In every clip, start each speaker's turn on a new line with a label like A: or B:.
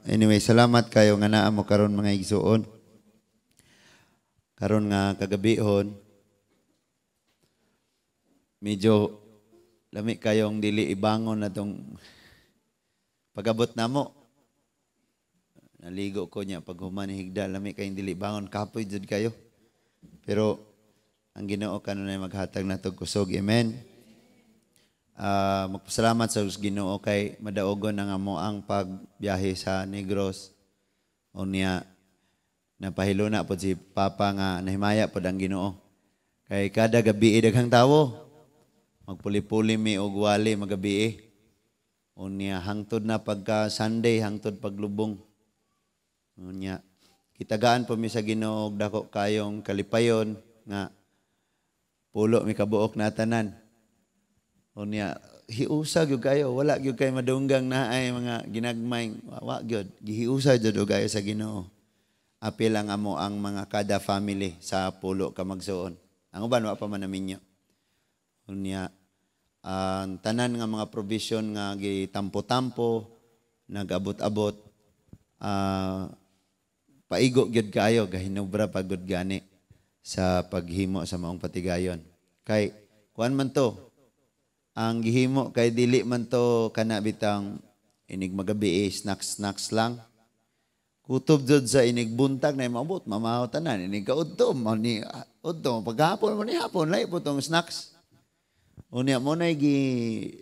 A: Anyway, salamat kayo nga naa mo karon, mga igsuon. Karon nga kagabihon, medyo lami kayong dili ibangon na tong pagabot namo. Naligo ko niya pag human higda, lami kayong dili bangon, kapoy jud kayo. Pero ang Ginoo kanunay maghatag nato kusog. Amen. Magpasalamat sa Ginoo kay madaogon ang amo ang pagbiyahe sa Negros. Unya napahiluna pod si Papa nga nahimaya pod ang Ginoo. Kay kada gabi daghang tawo. Magpuli-puli mi og wali magabi. Unya hangtod na pagka Sunday, hangtod paglubong. Unya kitagaan po mi sa Ginoo og dako kayong kalipayon nga pulo mi kabuok na tanan. Unya hiusa gyud kayo, wala gyud kay madunggang na ay mga ginagmay, wa gyud. Gihiusa jud og kayo sa Ginoo. Apil ang amo ang mga kada family sa pulo ka magsuon. Ang uban wa pa man naminyo. Unya ang tanan nga mga provision nga gitampo-tampo, nag-abot-abot, paigo gyud kaayo, gahinubra pa gud gani sa paghimo sa maong patigayon. Kay kuan man to, ang gihimo kay dili man to kana bitang inig magabi eh, snacks snacks lang. Kutob jud sa inig buntag na maabot, mamahaw tanan, inig kaudto, mao ni udto, paghapon mo ni hapon lahi po tong snacks. Unya mo na gi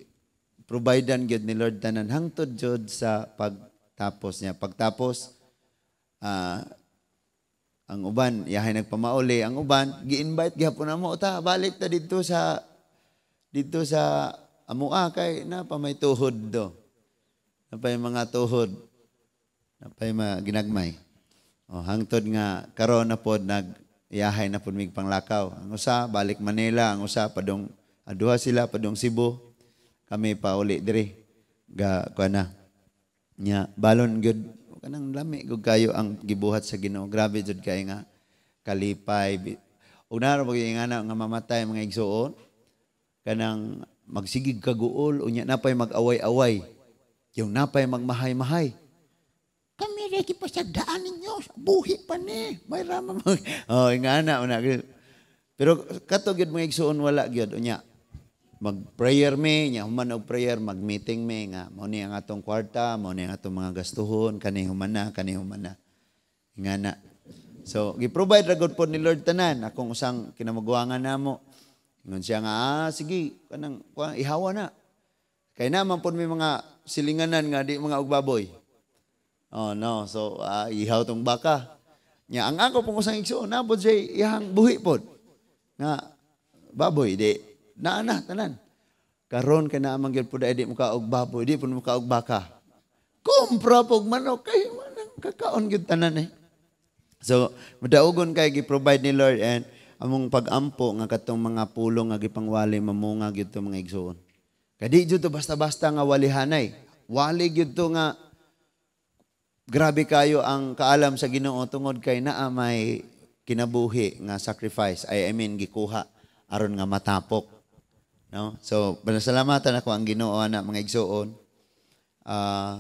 A: providean gyud ni Lord tanan hangtod jud sa pagtapos niya. Pagtapos, ang uban yahay nagpamauli, ang uban gi-invite gihapon namo, ta balik ta didto sa amua kay na pa may tuhod do. Na pay mga tuhod. Na pay mga ginagmay. O, hangtod nga karon na pod nag iyahay na pod mig panglakaw. Ang usa balik Manila, ang usa padong duha sila padong Cebu. Kami pa uli diri. Ga kuan na. Nya balon gyud kanang lami gud kayo ang gibuhat sa Ginoo. Grabe jud kay nga kalipay. Ug naro pag nga nga mamatay, mga igsuon, kanang magsigig kaguol, unya napay mag-away-away. Yung napay magmahay-mahay. Kami rin pasagdaan ninyo, buhi pa ni. May rama mo. Oh, nga na, una. Pero kato gyud, mga igsuon, wala gyud unya. Mag-prayer mi, nya human og prayer, mag-meeting mi nga mao ni ang atong kwarta, mao ni ang atong mga gastuhon, kani human na, kani human na. Nga na. So, gi-provide ra gud po ni Lord tanan akong usang kinamaguangan namo. Ingon siya nga, sige, kanang kuan, ihawa na. Kay naman po may mga silinganan nga di mga og baboy. Oh no, so ihaw tong baka. Nya ang ako pong usang igsuon na pod siya iyang buhi pod. Nga baboy di naa na tanan. Karon kay naa man gyud pod ay di mo kaog baboy, di pud mo kaog baka. Kumpra pog manok kay manang kakaon gyud tanan eh. So, madaogon kay gi-provide ni Lord and among pag-ampo nga katong mga pulong nga gipangwali mamunga gyud to, mga igsuon. Kay di jud to basta-basta nga walihanay. Wali gyud to nga grabe kayo ang kaalam sa Ginoo tungod kay naa may kinabuhi nga sacrifice, I mean gikuha aron nga matapok. No? So, panasalamatan ako ang Ginoo ana, mga igsuon,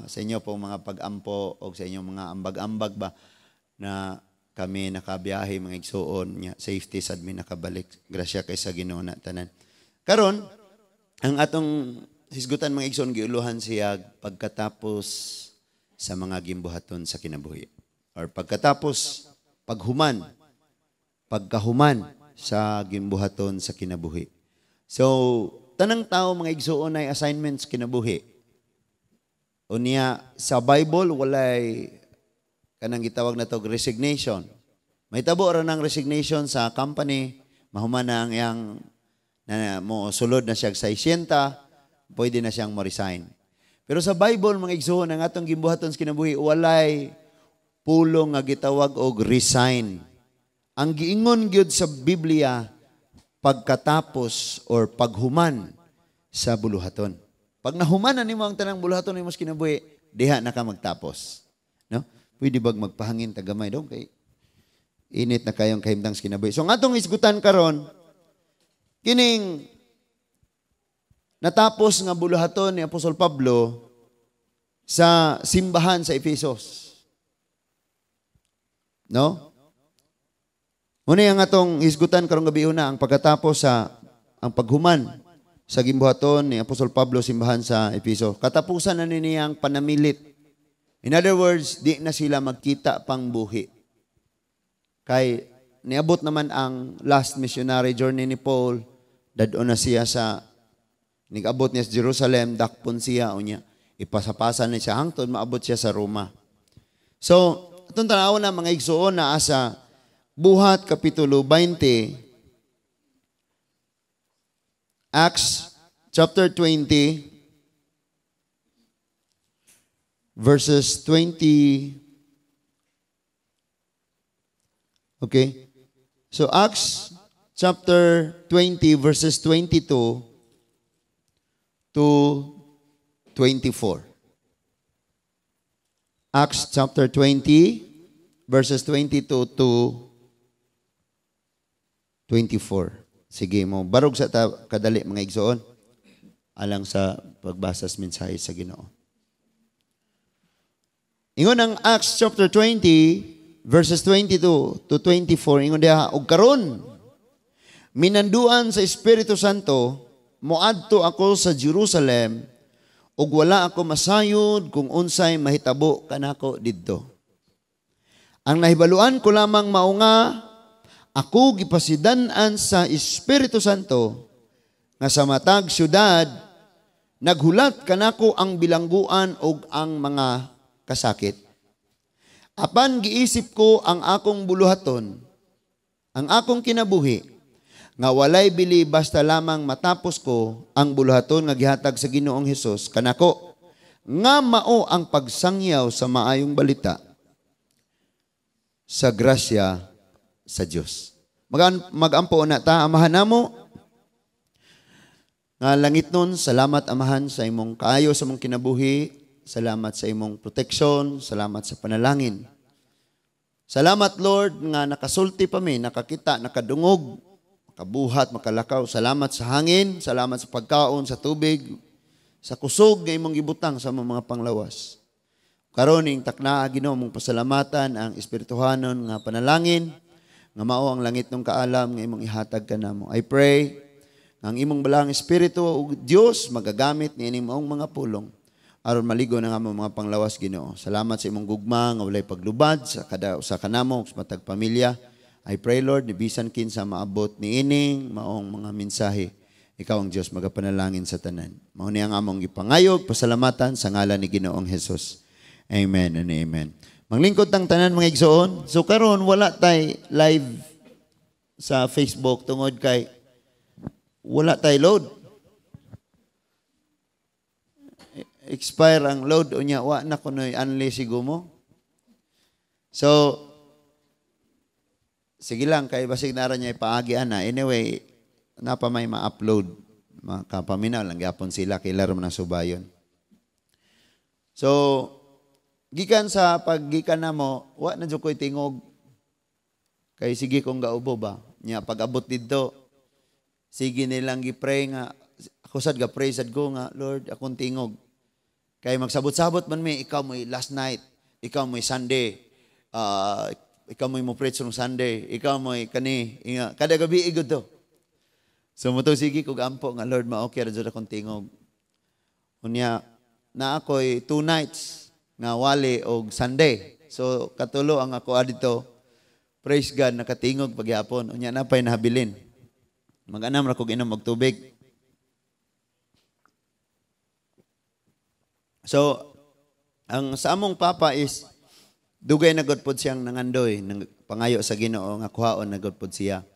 A: sa inyo pong mga pag-ampo o sa inyong mga ambag-ambag ba na kami nakabiyahe, mga igsuon, nya safety sad mi nakabalik. Grasya kay sa Ginoo na tanan. Karon ang atong hisgutan, mga igsuon, giuluhan siya pagkatapos sa mga gimbuhaton sa kinabuhi or pagkatapos, paghuman, pagkahuman sa gimbuhaton sa kinabuhi. So, tanang tao, mga igsuon, ay assignments kinabuhi. Unya sa Bible walay kanang gitawag na to resignation. May tabo ra ng resignation sa company, mahuman na ang iyang na mo sulod na siya sa 60, pwede na siyang mo-resign. Pero sa Bible, mga igsuon, ang atong gimbuhaton sa kinabuhi, walay pulong nga gitawag og resign. Ang giingon gyud sa Biblia, pagkatapos or paghuman sa buluhaton. Pag nahuman na nimo ang tanang buluhaton nimo sa kinabuhi, diha na ka magtapos. No? Pwede bag magpahangin tagamay dong kay init na kayong kahimtang sa kinabuhi. So ang atong isgutan karon, kining natapos nga buluhaton ni Apostol Pablo. Sa simbahan sa Ephesus. No? Muna ang atong hisgutan karong gabi una, ang pagkatapos sa ang paghuman sa gimbuhaton ni Apostol Pablo simbahan sa Efeso. Katapusan na ni niyang panamilit. In other words, di na sila magkita pang buhi. Kay niabot naman ang last missionary journey ni Paul, dadon na siya sa nigabot niya sa Jerusalem, dakpon siya unya ipasapasan ni siya hangtod maabot siya sa Roma. So, atong tanaw na, mga igsuon, na asa Buhat Kapitulo 20, Acts chapter 20, verses 20. Okay? So Acts chapter 20 verses 22 to 24. Acts chapter 20 verses 22 to 24. Sige mo, barog sa ta kadali, mga igsoon, alang sa pagbasa sa mensahe sa Ginoo. Ingon ang Acts chapter 20 verses 22 to 24, ingon diha, "Og karon minanduan sa Espiritu Santo moadto ako sa Jerusalem ug wala ako masayod kung unsay mahitabo kanako didto. Ang nahibaluan ko lamang mao nga ako gipasidan-an sa Espiritu Santo nga sa matag syudad naghulat kanako ang bilangguan ug ang mga kasakit. Apan giisip ko ang akong buluhaton, ang akong kinabuhi, nga walay bili basta lamang matapos ko ang buluhaton nga gihatag sa Ginoong Hesus kanako, nga mao ang pagsangyaw sa maayong balita sa grasya sa Dios." Magampo na ta. Amahan namo nga langit nun, salamat, Amahan, sa imong kaayo sa imong kinabuhi, salamat sa imong protection, salamat sa panalangin. Salamat, Lord, nga nakasulti pa mi, nakakita, nakadungog, makabuhat, makalakaw. Salamat sa hangin, salamat sa pagkaon, sa tubig, sa kusog nga imong gibutang sa mga panglawas. Karon ning taknaa, Ginoo, mong pasalamatan ang espirituhanon nga panalangin nga mao ang langit ng kaalam nga imong ihatag kanamo. I pray nga ang imong balaang espiritu ug Dios magagamit niining maong mga pulong aron maligo na nga among mga panglawas, Ginoo. Salamat sa imong gugma nga walay paglubad sa kada usa kanamo sa matag pamilya. I pray, Lord, ni bisan kinsa maabot niining maong mga mensahe, ikaw ang Dios magapanalangin sa tanan. Mao ni ang among gipangayog pasalamatan sa ngalan ni Ginoong Hesus. Amen and amen. Manglingkod tang tanan, mga igsoon. So karon wala tay live sa Facebook tungod kay wala tay load. Expire ang load unya wa na kunoy unli sigumo. So sige lang kay basig nara niya ipaagi ana. Anyway, napa may ma-upload. Makapaminaw lang gyapon sila kay laro man ang subayon. So gikan sa paggikan namo, wa na jud ko'y tingog. Kay sige kong gaubo ba. Nya pag-abot didto, sige nilang gi-pray nga ako sad ga-pray sad ko nga, "Lord, akong tingog." Kay magsabot-sabot man mi, ikaw mo'y last night, ikaw mo'y Sunday, ikaw mo'y mo preach ng Sunday, ikaw mo'y kani, inga, kada gabi igod to. So mo to sige kog ampo nga, "Lord, ma-okay ra jud akong tingog." Unya na ako'y 2 nights nga wali og Sunday. So katulo ang ako adito. Praise God, nakatingog pagyapon. Unya na pa'y nahabilin. Mag-anam ra kog inom og tubig. So, ang sa among papa is dugay na gud pod siyang nangandoy nang pangayo sa Ginoo nga kuhaon na gud pod siya.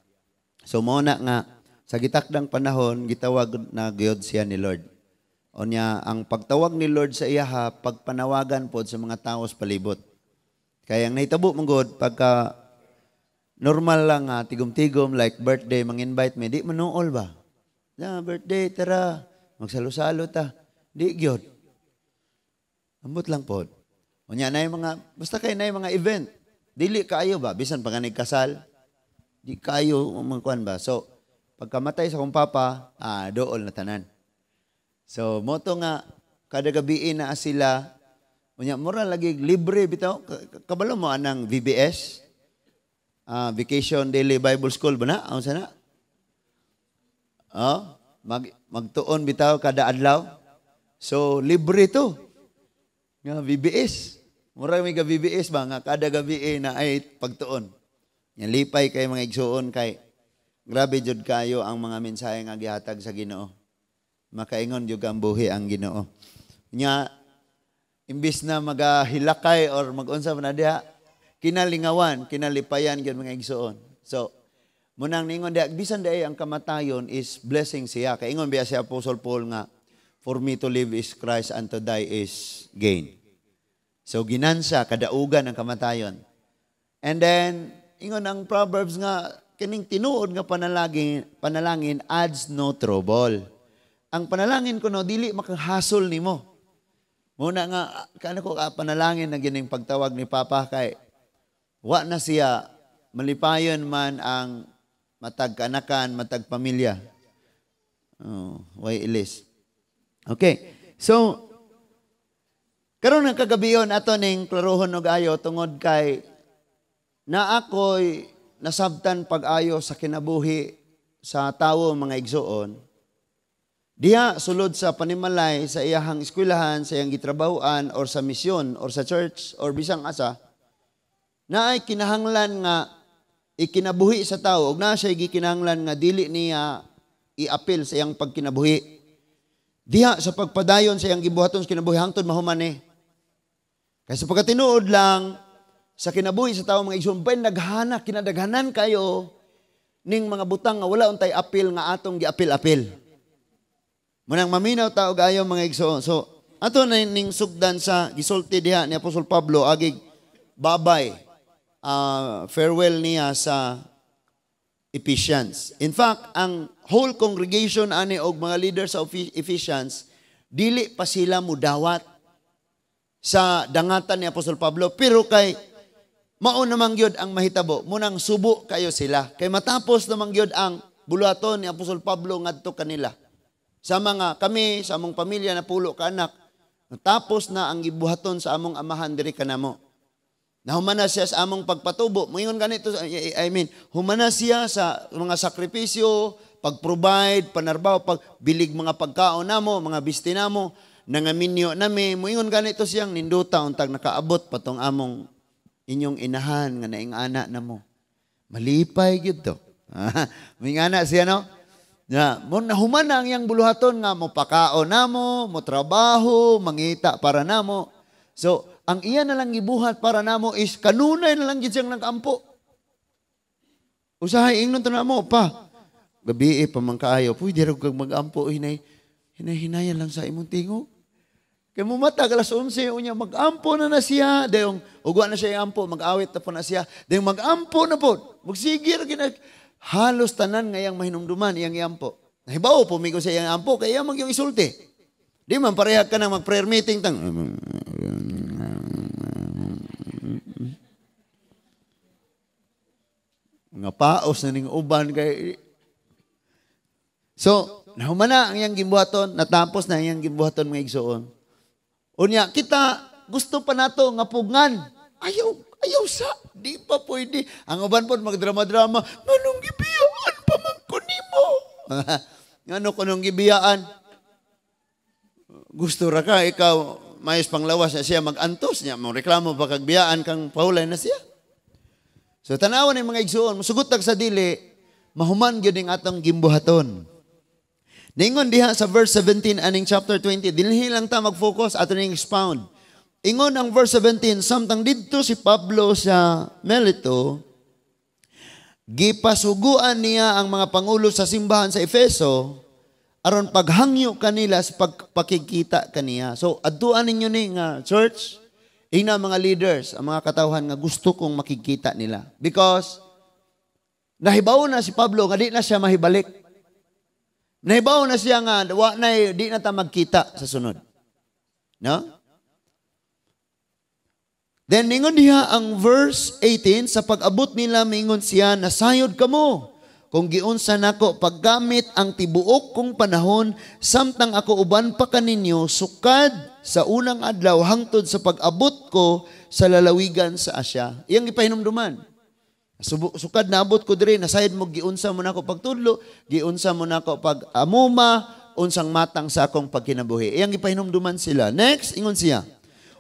A: So mao na nga sa gitakdang panahon gitawag na gyud siya ni Lord. Unya ang pagtawag ni Lord sa iyaha, pagpanawagan pod sa mga tao sa palibot. Kaya ang nahitabo man gud pagka normal lang nga tigom-tigom like birthday, mang-invite me, di manuol ba? Na birthday, tara, magsalo-salo ta. Di gyud. Ambot lang pod. Unya na yung mga basta kay na yung mga event. Dili kaayo ba bisan pa ganig kasal. Di kaayo mga ba. So pagkamatay sa akong papa, dool na tanan. So mo to nga kada gabi na sila Unya mura lagi libre bitaw. Kabalo mo anang VBS? Vacation Daily Bible School ba na? Ang sana? Oh, magtuon bitaw kada adlaw. So libre to. Nga VBS. Mura may ga VBS ba nga kada gabi na ay pagtuon. Nga lipay kay mga igsuon kay grabe jud kayo ang mga mensahe nga gihatag sa Ginoo. Makaingon jud ang buhi ang Ginoo. Nya imbis na magahilakay or magunsa man na diha, kinalingawan, kinalipayan gyud mga igsuon. So, munang ningon diha, bisan diay ang kamatayon is blessing siya. Kay ingon biya si Apostle Paul nga, "For me to live is Christ and to die is gain." So, ginansa, kadaugan ang kamatayon. And then, ingon ang Proverbs nga, kining tinuod nga panalangin adds no trouble. Ang panalangin kuno, dili makahasol nimo. Muna nga, kano ko ka panalangin na gining pagtawag ni Papa kay wa na siya malipayon man ang matag kanakan, matag pamilya. Oh, way ilis. Okay. So, karon ng kagabion ato ning klarohon og ayo tungod kay na ako'y nasabtan pag-ayo sa kinabuhi sa tawo, mga igsuon. Diha sulod sa panimalay, sa iyahang eskwelahan, sa iyang gitrabahoan, or sa misyon, or sa church, or bisang asa, na ay kinahanglan nga ikinabuhi sa tao, ug naa siya gikinahanglan nga dili niya iapil sa iyang pagkinabuhi. Diha sa pagpadayon sa iyang gibuhaton sa kinabuhi hangtod mahuman ni. Kay sa pagkatinuod lang sa kinabuhi sa tao, mga igsoon, bay naghana, kinadaghanan kayo ning mga butang nga wala untay apil nga atong giapil-apil. Munang maminaw ta og ayo, mga igsoon. So, ato na ning sugdan sa gisulti diha ni Apostol Pablo agig babay, farewell niya sa Ephesians. In fact, ang whole congregation ani og mga leaders sa Ephesians dili pa sila mudawat sa dangatan ni Apostol Pablo, pero kay mao namang gyud ang mahitabo, munang subo kayo sila kay matapos namang gyud ang buluhaton ni Apostol Pablo ngadto kanila. Sa mga kami, sa among pamilya na 10 ka anak, natapos na ang gibuhaton sa among amahan diri kanamo. Nahumana siya sa among pagpatubo. Moingon ganito, I mean, humana siya sa mga sakripisyo, pag-provide, panarbaho, pagbilig mga pagkaon namo, mga bisti namo, nangaminyo nami. Moingon ganito siyang ninduta untag nakaabot patong among inyong inahan nga naing-ana namo. Malipay gyud to. Moingana siya, no? Ya, mo nahuman na ang iyang buluhaton nga mo pakaon namo, mo trabaho, mangita para namo. So, ang iya na lang gibuhat para namo is kanunay na lang gid siyang nag-ampo. Usahay ingnon to namo pa. Gabi pa man kaayo, pwede ra kag mag-ampo hinay hinay lang sa imong tingog. Kay mo mata alas 11 unya mag-ampo na na siya, dayong ugwa na siya ampo, mag-awit na po na siya. Dayong mag-ampo na po. Magsige ra gina halos tanan nga iyang mahinumduman iyang iampo. Nahibaw pumigo sa iyang ampo kay iya magyong isulti. Di man pareha ka na mag-prayer meeting tang nga paos na ning uban kay. So, nahuman na ang iyang gimbuhaton, natapos na ang iyang gimbuhaton, mga igsoon. Unya, kita gusto pa nato nga pugngan. Ayaw, ayaw sa, di pa pwede. Ang uban po magdrama-drama, nganong gibiyaan pa man ko nimo? Ngano kunong gibiyaan? Gusto ra ka, ikaw, mayos panglawas na siya, mag-antos niya, mo reklamo pa kag biyaan kang pahulay na siya. So, tanawan ni mga igsoon, musugot tag sa dili, mahuman gyud ning atong gimbuhaton. Ningon diha sa verse 17 aning chapter 20, dinhi lang ta mag-focus ato ning expound. Ingon ang verse 17, samtang didto si Pablo sa Melito, gipasuguan niya ang mga pangulo sa simbahan sa Efeso aron paghangyo kanila sa pagpakigkita kaniya. So adtuan ninyo ni nga church, ina mga leaders, ang mga katawhan nga gusto kong makigkita nila. Because nahibaw na si Pablo nga di na siya mahibalik. Nahibaw na siya nga wa na di na ta magkita sa sunod. No? Then ningon diha ang verse 18, sa pag-abot nila mingon siya, nasayod kamo kung giunsa nako paggamit ang tibuok kong panahon samtang ako uban pa kaninyo sukad sa unang adlaw hangtod sa pag-abot ko sa lalawigan sa Asia. Iyang gipahinumduman. Sukad naabot ko diri, nasayod mo giunsa mo nako pagtudlo, giunsa mo nako pag-amuma, unsang matang sa akong pagkinabuhi. Iyang gipahinumduman sila. Next, ingon siya,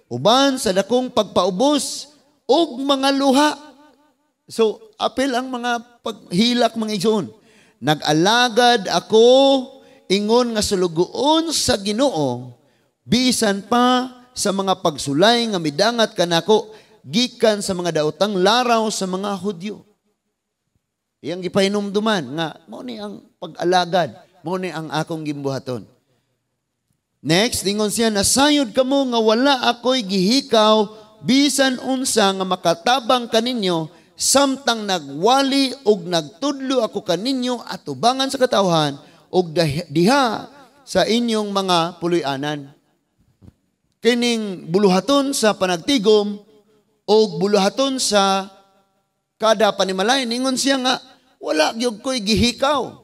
A: uban sa dakong pagpaubos og mga luha. So, apil ang mga paghilak, mga igsoon. Nag-alagad ako ingon nga sulugoon sa Ginoo, bisan pa sa mga pagsulay nga midangat kanako gikan sa mga daotang laraw sa mga Hudyo. Iyang gipahinumduman nga mao ni ang pag-alagad, mao ni ang akong gimbuhaton. Next, ingon siya, nasayod kamo nga wala ako'y gihikaw bisan unsa nga makatabang kaninyo samtang nagwali og nagtudlo ako kaninyo atubangan sa katawhan og diha sa inyong mga puloy-anan. Kining buluhaton sa panagtigom o buluhaton sa kada panimalay, ningon siya nga wala gyud ko'y gihikaw.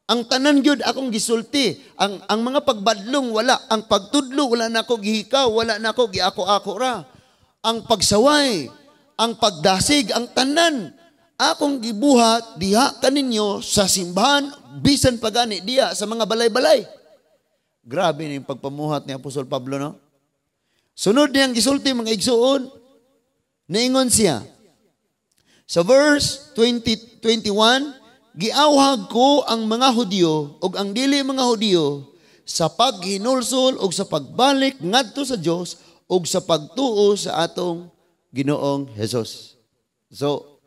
A: Ang tanan gyud akong gisulti, ang mga pagbadlong wala, ang pagtudlo wala nako gihikaw, wala nako giako-ako ra. Ang pagsaway, ang pagdasig, ang tanan akong gibuhat diha kaninyo sa simbahan, bisan pagani diha sa mga balay-balay. Grabe ni pagpamuhat ni Apostol Pablo, no? Sunod niyang gisulti, mga igsuon, niingon siya sa verse 20, 21, giawhag ko ang mga Hudyo ug ang dili mga Hudyo sa paghinulsol ug sa pagbalik ngadto sa Dios ug sa pagtuo sa atong Ginoong Hesus. So,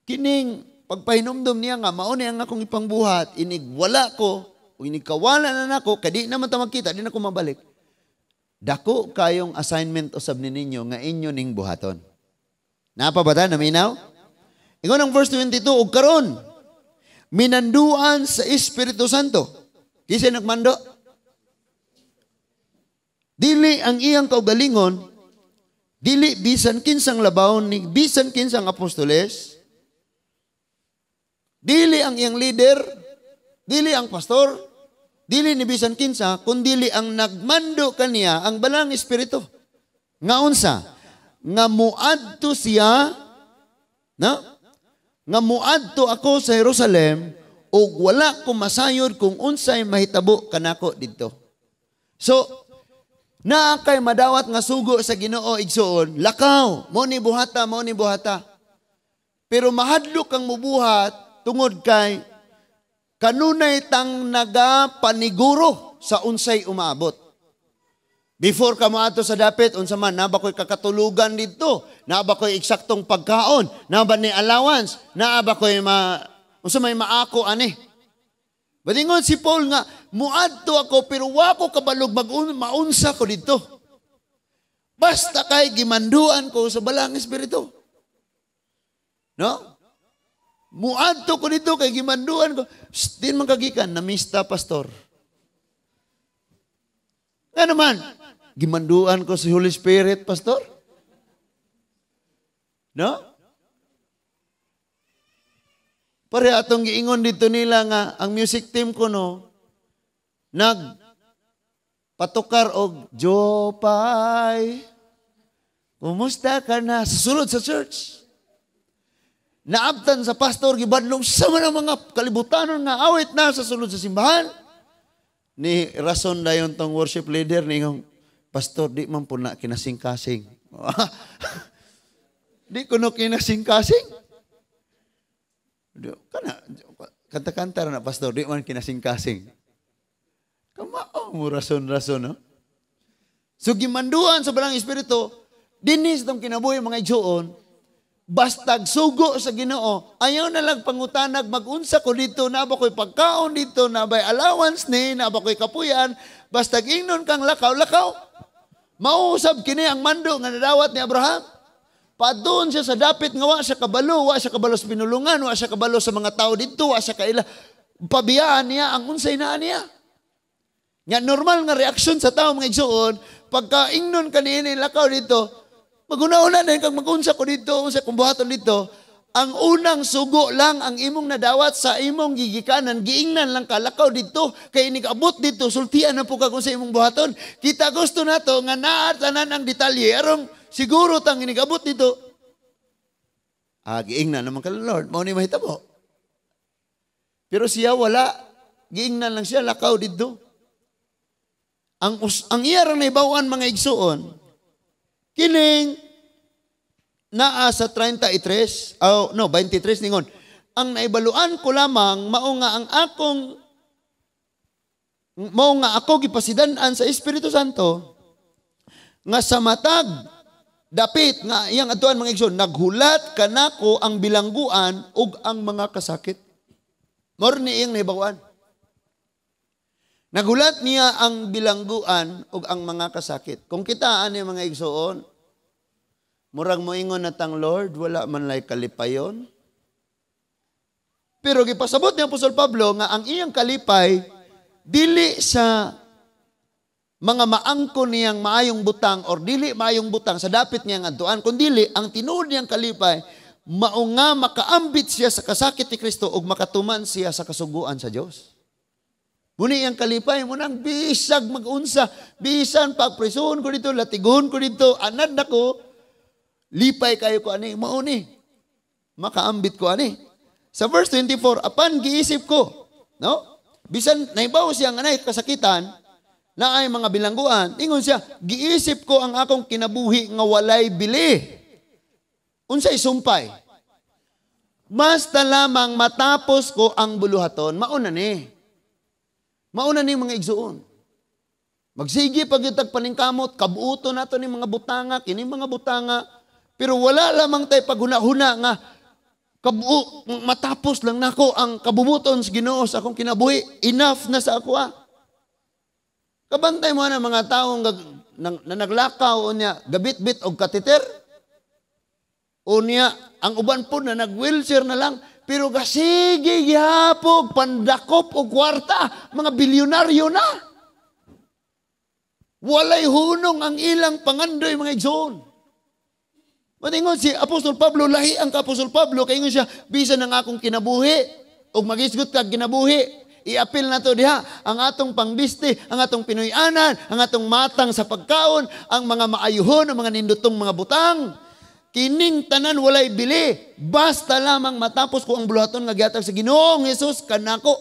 A: kining pagpahinumdum niya nga mao ni ang akong ipangbuhat, inig wala ko o inig kawala na nako, kay di naman ta magkita, di na ko mabalik. Dako kayong assignment usab ni ninyo nga inyo ning buhaton. Napa ba ta naminaw? Ingon ang verse 22, ug karon minanduan sa Espiritu Santo. Kinsa nagmando? Dili ang iyang kaugalingon, dili bisan kinsang labaw ni bisan kinsang apostoles, dili ang iyang leader, dili ang pastor, dili ni bisan kinsa, kundili ang nagmando kaniya ang Balang Espiritu. Nga unsa? Nga muadto siya, no? Nga muadto ako sa Jerusalem ug wala ko masayod kung unsay mahitabo kanako didto. So, naa kay madawat nga sugo sa Ginoo, igsuon, lakaw, mo ni buhata, mo ni buhata. Pero mahadlok kang mubuhat tungod kay kanunay tang nagapaniguro sa unsay umaabot. Before ka moadto sa dapit, unsa man, naa ba ko'y kakatulugan didto, naa ba ko'y eksaktong pagkaon, naa ba ni allowance, naa ba ko'y unsa may maako ani. Badingon si Paul nga, muadto ako pero wa ko kabalog maunsa ko didto. Basta kay gimanduan ko sa Balang Espiritu. No? Muadto ko dito kay gimanduan ko. Shh, din man kagikan, namista pastor. Nga naman, gimanduan ko si Holy Spirit, pastor. No? Pare atong giingon dito nila nga ang music team ko, no, nag patukar og Jopay. Kumusta ka na? Sa sulod sa church. Naabtan sa pastor, gibadlong sa mga kalibutanon nga awit na sa sulod sa simbahan. Ni rason dayon tong worship leader ni ngong, pastor, di man po na kinasing-kasing. Di ko no kinasing-kasing. Kana, kanta-kanta na pastor, di man kinasing-kasing. Kamao mo rason-rason, no? So gimanduan sa Balang Espiritu, dinis tong kinabuhi, mga igsuon, bastag sugo sa Ginoo, ayaw na lang pangutanag, magunsa ko dito, na ba ko'y pagkaon dito, na ba'y allowance ni, na ba ko'y kapuyan, bastag ingnon kang lakaw, lakaw. Mausab kini ang mando nga nadawat ni Abraham. Padun siya sa dapit nga wa siya kabalo, wa siya kabalo sa pinulungan, wa siya kabalo sa mga tao dito, wa siya kaila. Pabiyaan niya ang unsay naa niya. Nga normal nga reaksyon sa tao, mga igsuon, pagka ingnon kaniini lakaw dito, maguna-una na kang magunsa ko dito, unsa kong buhaton dito, Ang unang sugo lang ang imong nadawat sa imong gigikanan, giingnan lang ka, lakaw didto, kay inig-abot didto, sultian na po ka kung sa imong buhaton. Kita gusto nato nga naa tanan ang detalye, aron siguro tang inig-abot didto. Ah, giingnan naman ka, Lord, mao ni mahitabo. Pero siya wala, giingnan lang siya, lakaw didto. Ang iya rang naibawan, mga igsuon, kining naa sa 33, oh, no, 23 ningon, "Ang naibaluan ko lamang mao nga ako gipasidan-an sa Espiritu Santo nga sa matag dapit nga iyang adtuan, mga igsoon, naghulat kanako ang bilangguan ug ang mga kasakit." Mao ni iyang naibaluan. Naghulat niya ang bilangguan ug ang mga kasakit. Kung kita ani, mga igsoon, murag moingon na tang, "Lord, wala man lay kalipayon." Pero gipasabot ni Apostol Pablo nga ang iyang kalipay dili sa mga maangko niyang maayong butang or dili maayong butang sa dapit niyang adtuan, kundili ang tinuod niyang kalipay mao nga makaambit siya sa kasakit ni Kristo ug makatuman siya sa kasuguan sa Dios. Muni iyang kalipay mo nang bisag magunsa, bisan pagprisuhon ko didto, latigon ko didto, anad nako, lipay kayo ko ani, mao ni. Makaambit ko ani. Sa verse 24, "Apan giisip ko," no? Bisan naibaw siya nga nay kasakitan, na ay mga bilangguan, ingon siya, "Giisip ko ang akong kinabuhi nga walay bili." Unsay sumpay? Basta lamang matapos ko ang buluhaton, mauna ni. Mauna ni, mga igsuon. Magsige pag paningkamot, kabuuto nato ni mga butanga, kini mga butanga, pero wala lamang tay paghuna-huna nga kabuo, matapos lang nako ang kabubuton sa Ginoo sa akong kinabuhi, enough na sa ako ah. Kabantay mo na mga taong na naglakaw unya gabit-bit og catheter. Unya ang uban po na nag-wheelchair na lang pero gasige gihapog pandakop og kwarta, mga bilyonaryo na. Walay hunong ang ilang pangandoy, mga igsoon. Matingon si Apostol Pablo, lahi ang ka Apostol Pablo, kay ingon siya, bisan ang akong kinabuhi, ug magisgot kag kinabuhi, iapil na to diha, ang atong pangbiste, ang atong Pinoy-anan, ang atong matang sa pagkaon, ang mga maayuhon, ang mga nindutong mga butang. Kining tanan walay bili, basta lamang matapos ko ang buluhaton nga gihatag sa Ginoong Hesus kanako.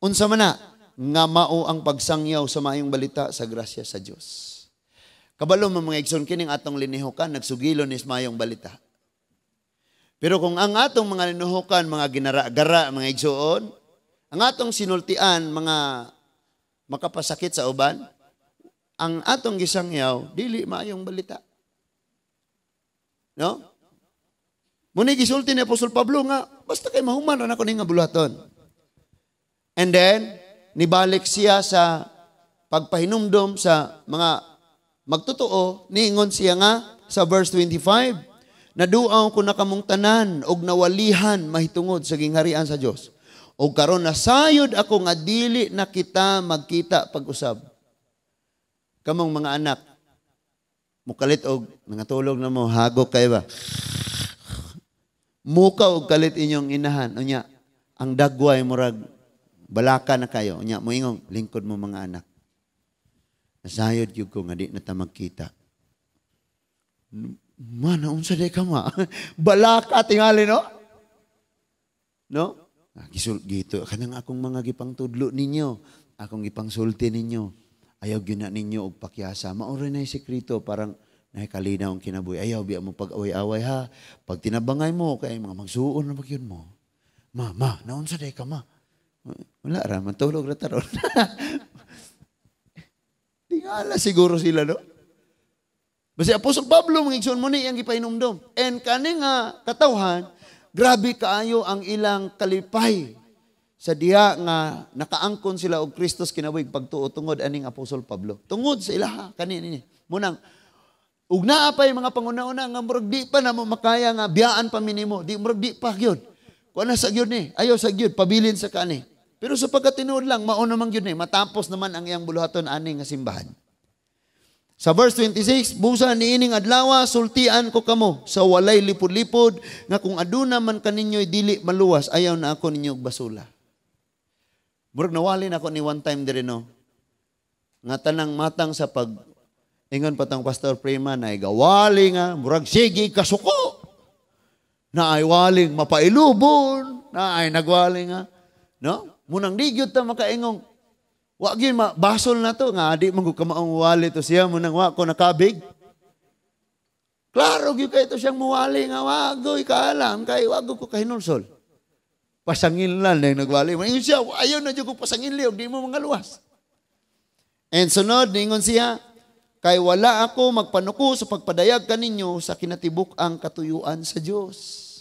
A: Unsa man na nga mao ang pagsangyaw sa maayong balita sa grasya sa Dios. Kabalo mo, mga igsoon, kining atong linihukan, nagsugilon is maayong balita. Pero kung ang atong mga linuhukan, mga ginara-gara, mga igsoon, ang atong sinultian, mga makapasakit sa uban, ang atong gisangyaw, dili maayong balita. No? Muna gisulti ni Apostol Pablo nga, basta kay mahuman ra nako ni nga buluhaton. And then, nibalik siya sa pagpahinumdom sa mga magtotoo, niingon siya nga sa verse 25, "Naduaw ko na kamong tanan og nawalihan mahitungod sa gingharian sa Dios. Og karon nasayod ako nga dili na kita magkita pag-usab." Kamong mga anak, mukalit og nangatulog na mo, hagok kayo ba? Muka og kalit inyong inahan. Unya, ang dagway murag balaka na kayo. Unya, moingong, "Lingkod mo, mga anak. Nasayod gyud ko nga di na ta magkita." Ma, naunsa day ka, ma? Balaka tingali, no? No? Ah, gisul gito kanang akong mga gipangtudlo ninyo, akong gipangsulti ninyo. Ayaw gyud na ninyo og pakyasa. Mao ra na sekreto parang nakalinaw ang kinabuhi. Ayaw biya mo pag-away-away ha. Pag tinabangay mo kay mga magsuon na magyud mo. Ma, ma, naunsa day ka, ma? Wala ra, matulog ra taron. Tingala siguro sila, no? Basta Apostol Pablo, mga igsoon, mo ni iyang gipahinumdom. And kani nga katawhan, grabe kaayo ang ilang kalipay sa diha nga nakaangkon sila og Kristos kinabuhi pagtuo tungod aning Apostol Pablo. Tungod sa ilaha kani nini. Munang ug naa pay mga panguna-una nga murag di pa namo makaya nga biyaan pa minimo, di murag di pa gyud. Kuan na sa gyud ni, ayaw sa gyud pabilin sa kani. Pero sa pagkatinuod lang, mao naman gyud ni, matapos naman ang iyang buluhaton ani nga simbahan. Sa verse 26, busa niining adlawa sultian ko kamo sa walay lipod-lipod nga kung aduna man kaninyo'y dili maluwas, ayaw na ako ninyo og basula. Murag nawali na ako ni one time diri, no. Nga tanang matang sa pag ingon patang Pastor Prima na gawali nga murag sige kasuko. Na ay waling mapailubon, na ay nagwali nga, no? Munang di gyud ta makaingong wa gyud basol na to nga di man gud kamaong wali to siya, munang wa ko nakabig. Klaro gyud kay to siyang muwali nga wa goy kaalam kay wa ko kahinulsol. Pasangil lang na nagwali. Ingon siya, ayaw na jud ko pasangil og di mo mga luwas. And sunod, ningon siya, kay wala ako magpanuko sa pagpadayag kaninyo sa kinatibuk-ang katuyuan sa Dios.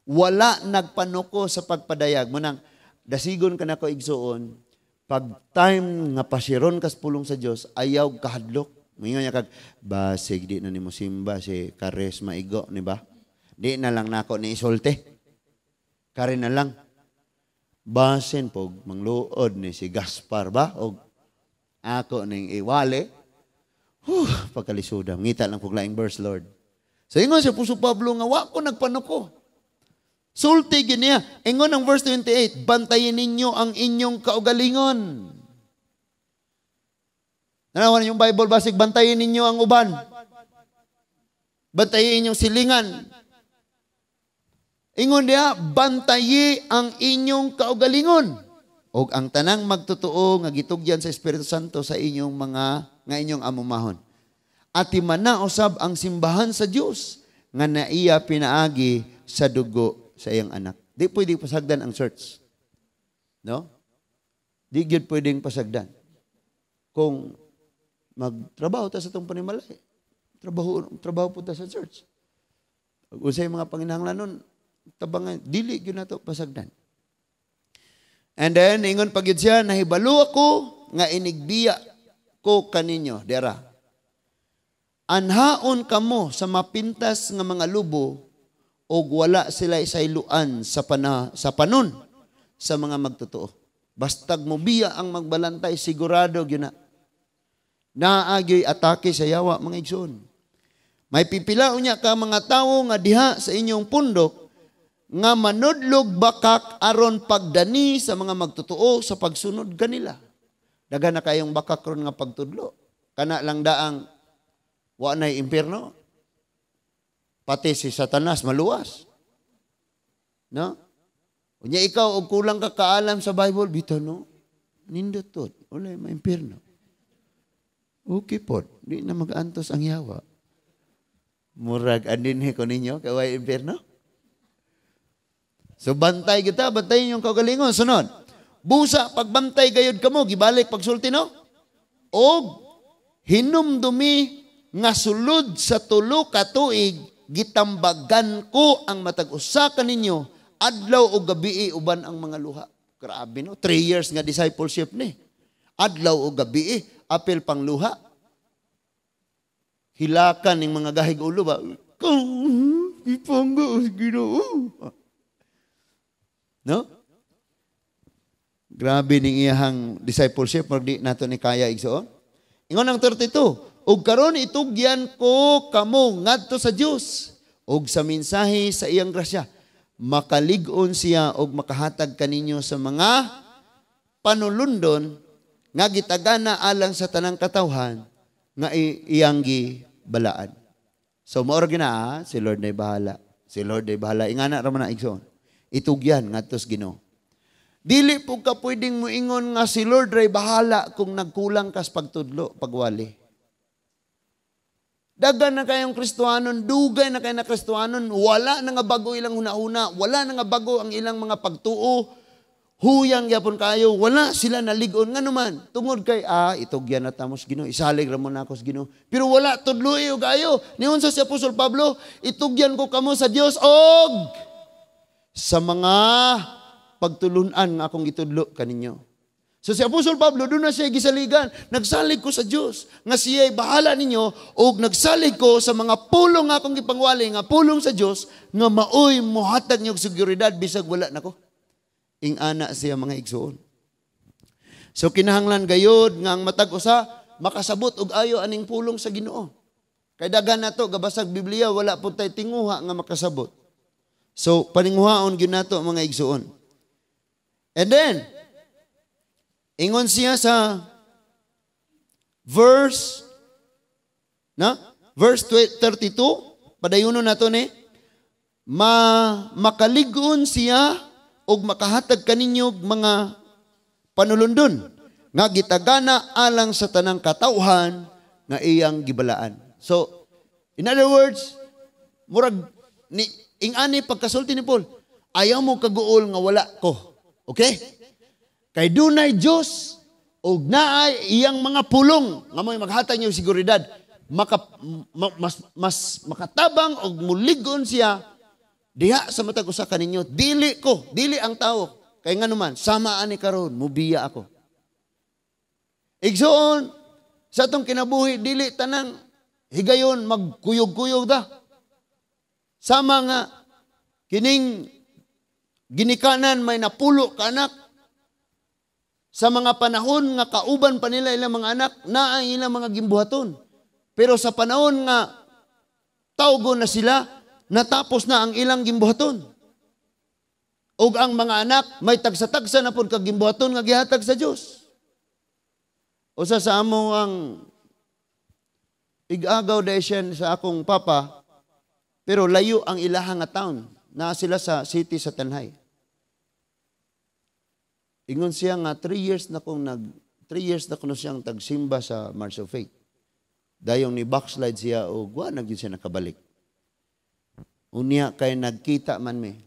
A: Wala nagpanuko sa pagpadayag. Munang, dasigon ka na ko igsuon, pag time nga pasiron kas pulong sa Dios, ayaw kahadlok. Mingon niya kag, basig di na nimo simba si Kares maigo, ni ba? Di na lang nako ni isulte. Kare na lang. Basin pog mangluod ni si Gaspar ba? Og ako ning iwali. Huh, pagkalisuda. Ngita lang pog laing verse, Lord. So ingon si Apostol Pablo nga wa ko nagpanuko. Sulti gyud niya. Ingon ang verse 28, bantayin ninyo ang inyong kaugalingon. Nanawan yung Bible, basig bantayin ninyo ang uban. Bantayin inyong silingan. Ingon diha, bantayi ang inyong kaugalingon. Og ang tanang magtotoo nga gitugyan sa Espiritu Santo sa inyong mga nga inyong amumahon. Ati man usab ang simbahan sa Dios nga naiya pinaagi sa dugo sa iyang anak. Di pwede pasagdan ang church. No? Di gyud pwedeng pasagdan. Kung magtrabaho ta sa itong panimalay, trabaho po ta sa church. Unsay mga panginahanglanon, tabangan, dili gyud nato pasagdan. And then, ingon pa gyud siya, nahibalo ako nga inigbiya ko kaninyo, dera. Anhaon kamo sa mapintas nga mga lubo og wala sila isayloan sa panon sa mga magtotoo. Bastag mobiya ang magbalantay, sigurado gyud na. Naagyoy atake sa yawa, mga igsoon. May pipila unya ka mga tawo nga diha sa inyong pundok nga manudlog bakak aron pagdani sa mga magtotoo sa pagsunod kanila. Daghan na kayong bakak ron nga pagtudlo. Kana lang daang wa nay impierno. Pati si Satanas maluwas. No? Unya ikaw og kulang ka kaalam sa Bible, bitaw no. Nindot to, walay maimpierno. Okay po, di na mag-antos ang yawa. Murag andinhi ko ninyo kay way impierno. So bantay kita, bantayin yung kaugalingon. Sunod, busa pagbantay gayud kamo, gibalik pagsulti, no? Og hinumdumi nga sulod sa 3 ka tuig gitambagan ko ang matag usa kaninyo adlaw o gabii uban ang mga luha. Grabe, no? 3 years nga discipleship ni. Adlaw o gabii apil pang luha. Hilakan ning mga gahig ulo ba? Ipanggo Ginoo. No? Grabe ning iyahang discipleship, murag di nato ni kaya igsoon. Ingon ang 32, ug karon itugyan ko kamo ngadto sa Dios ug sa mensahe sa iyang grasya. Makalig-on siya og makahatag kaninyo sa mga panulundon nga gitagana alang sa tanang katawhan nga iyang gibalaan. So mao ra gina, si Lord nay bahala. Si Lord nay bahala. Ingana ra man na igsoon. Itugyan ngadto sa Ginoo. Dili po ka pwedeng muingon nga si Lord ray bahala kung nagkulang kas pagtudlo, pagwali. Dagan na kayong Kristohanon, dugay na kayo na Kristohanon, wala na nga bago ilang huna-huna, wala na nga bago ang ilang mga pagtuo, huyang gyapon kayo, wala sila nalig-on. Nga naman, tungod kay, itugyan na tamos Ginoo, isalig ra mo na ako sa Ginoo. Pero wala, tudloy og ayo. Niunsa si Apostol Pablo, itugyan ko kamo sa Dios og sa mga pagtulunan nga akong gitudlo kaninyo. So si Apostol Pablo, doon na siya gisaligan. Nagsalig ko sa Dios nga siya'y bahala ninyo, og nagsalig ko sa mga pulong nga akong gipangwali, nga pulong sa Dios, nga maoy mohatag niyo og seguridad bisag wala nako. Ingana siya, mga igsoon. So kinahanglan gayod nga ang matag usa makasabot og ayo aning pulong sa Ginoo. Kay daghan nato gabasag Biblia, wala pud tay tinguha nga makasabot. So paninguhaon gyud nato, mga igsuon. And then ingon siya sa verse, na verse 32, padayunon nato ni ma makalig-on siya og makahatag kaninyo mga panulundon nga gitagana alang sa tanang katawhan nga iyang gibalaan. So, in other words, murag ni ingani pagkasulti ni Paul, ayaw mo kaguol nga wala ko. Okay? Kay dunay Dios og naay iyang mga pulong nga mo'y maghatag niyo seguridad, maka, mas, mas makatabang og mulig-on siya diha sa matag usa kaninyo. Dili ko, dili ang tao. Kay nganuman, sama ani karon mubiya ako. Igsoon, sa atong kinabuhi, dili tanang higayon magkuyog-kuyog da. Sama nga kining ginikanan may napulo ka anak. Sa mga panahon nga kauban pa nila ilang mga anak, naa ang ilang mga gimbuhaton. Pero sa panahon nga tawgo na sila, natapos na ang ilang gimbuhaton. Ug ang mga anak may tagsa-tagsa na pud kag gimbuhaton nga gihatag sa Dios. Usa sa amo ang igagaw dahil siya sa akong papa, pero layo ang ilaha nga town. Naa sila sa city sa Tanjay. Ingon siya nga 3 years na kuno siyang tagsimba sa March of Faith. Dayong ni backslide siya o wa na gyud siya nakabalik. Unya kay nagkita man mi.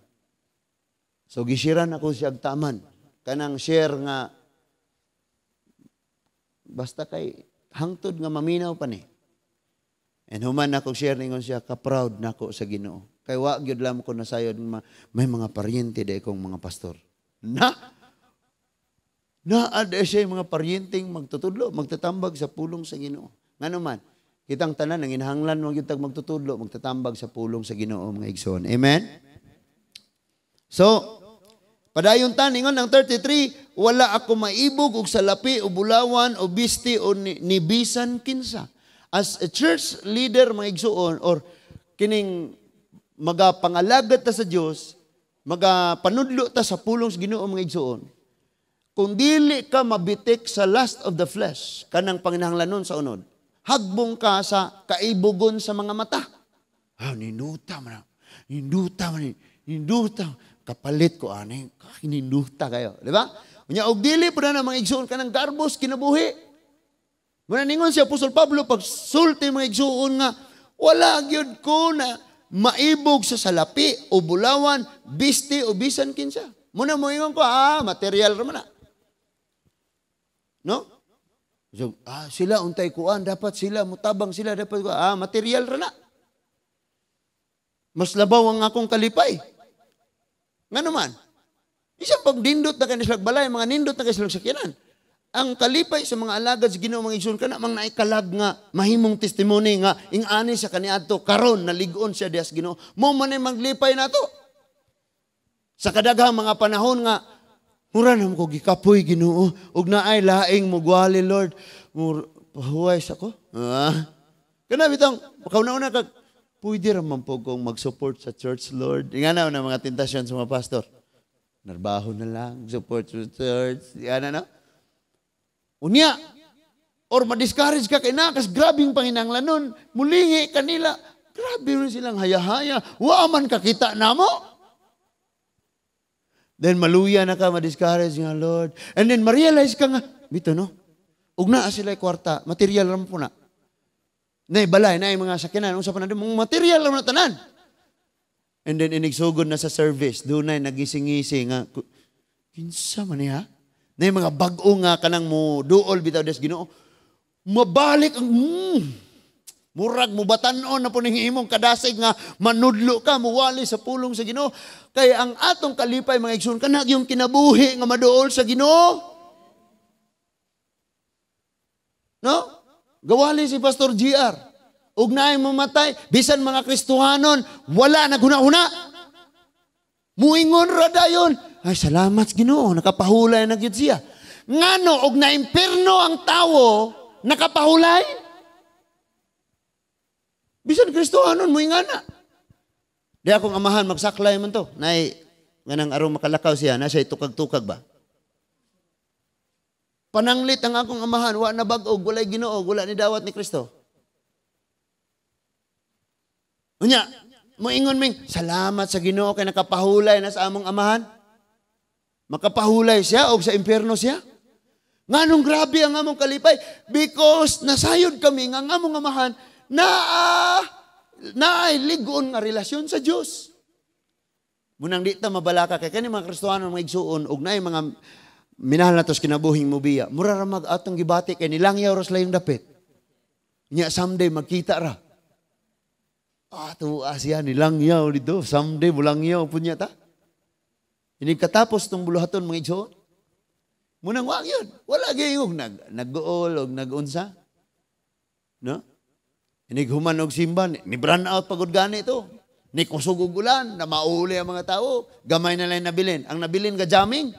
A: So gisiran ako siya og taman. Kanang share nga basta kay hangtod nga maminaw pa ni. And human ako share, ningon siya, ka-proud nako sa Ginoo. Kay wa gyud lam ko nasayod may mga paryente day kong mga pastor. Na naa siya mga paryenteng magtutudlo, magtatambag sa pulong sa Ginoo. Ngano man, kitang tanan ang inahanglan mo gyud magtutudlo, magtatambag sa pulong sa Ginoo, mga igsoon. Amen. So, padayon ta, ningon ang 33, wala ako maibog og salapi o bulawan o bisti o ni bisan kinsa. As a church leader, mga igsoon, or kining magapangalagad ta sa Dios, magapanudlo ta sa pulong sa Ginoo, mga igsoon. Kung dili ka mabitik sa lust of the flesh, kanang panginahanglanon sa unod, hagbong ka sa kaibugon sa mga mata. Ah, ninuta man. Ninduta man. Ninduta. Kapalit ko ani, ninduta kayo, di ba? Unya og dili pud na, mga igsoon, kanang garbos kinabuhi. Muna ningon si Apostol Pablo pag sulti, mga igsoon, nga wala gyud ko na maibog sa salapi o bulawan, bisti o bisan kinsa. Muna mo ingon ko, ah, material ra man na. No? So, sila untay kuan, dapat sila mutabang sila, dapat material ra na. Mas labaw ang akong kalipay. Nga naman, isang pagdindot na kayo silang balay, mga nindot na kayo silang sakyanan. Ang kalipay sa mga alagad sa Ginoo, mga igsoon, kana mang naikalag nga mahimong testimony nga ing-ani sa kaniadto karon nalig-on siya diha sa Ginoo. Mo man ay maglipay nato. Sa kadaghang mga panahon nga mura na ko gikapoy, Ginoo, ug naay laing mugwali, Lord. Mur pahuway sa ko. Ah. Kana bitong kauna-una kag pwede ra man po kong mag-support sa church, Lord. Nga na na mga tentasyon sa mga pastor. Narbaho na lang, support sa church. Yan na, no? Unya, or ma-discourage ka kay nakas grabing panginanglanon, mulingi kanila, grabe rin silang haya-haya, wa man kakita namo. Then maluya na ka, ma-discourage nga, Lord. And then ma-realize ka nga, bito no, ug naa sila kwarta, material ram po na. Nay balay, nay mga sakyanan, unsa pa na, mga material ram na tanan. And then inigsugod na sa service, dunay nagising-ngisi nga, kinsa man niya? Nay mga bag-o nga kanang mo duol bitaw des Ginoo. Mabalik ang murag mo batan-on na po ning imong kadasig nga manudlo ka, muwali sa pulong sa Ginoo. Kay ang atong kalipay, mga igsoon, kana yung kinabuhi nga maduol sa Ginoo. No? Gawali si Pastor GR. Ug naay mamatay, bisan mga Kristohanon, wala naghuna-huna. Muingon ra dayon. Ay, salamat Ginoo, nakapahulay na gyud siya. Ngano og naimpirno ang tawo, Nakapahulay? Bisan Kristohanon mo ingana. Di akong amahan magsaklay man to. Nay nganang aron makalakaw siya na siya tukag-tukag ba. Pananglit ang akong amahan, wa na bag-og, walay Ginoo, wala ni dawat ni Kristo. Unya, moingon ming, salamat sa Ginoo kay nakapahulay na sa among amahan. Makapahulay siya og sa impyerno siya. Nganong grabe ang among kalipay? Because nasayod kami nga ang among amahan naa naay ligon nga relasyon sa Dios. Munang di ta mabalaka kay kani mga Kristohano, mga igsuon, ug naay mga minahal nato sa kinabuhing mubiya. Mura ra mag atong gibati kay nilangyaw ra sila yung dapit. Nya someday magkita ra. Ah, tuwa siya nilangyaw dito. Someday mulangyaw pud niya ta. Ini katapos tong buluhaton, mga igsuon. Munang wa yun. Wala gyud nagguol og nagunsa. No? Inig human og simba, ni brownout pagod gani to. Ni kusog og ulan, na mauli ang mga tao. Gamay na lang nabilin. Ang nabilin ga jamming.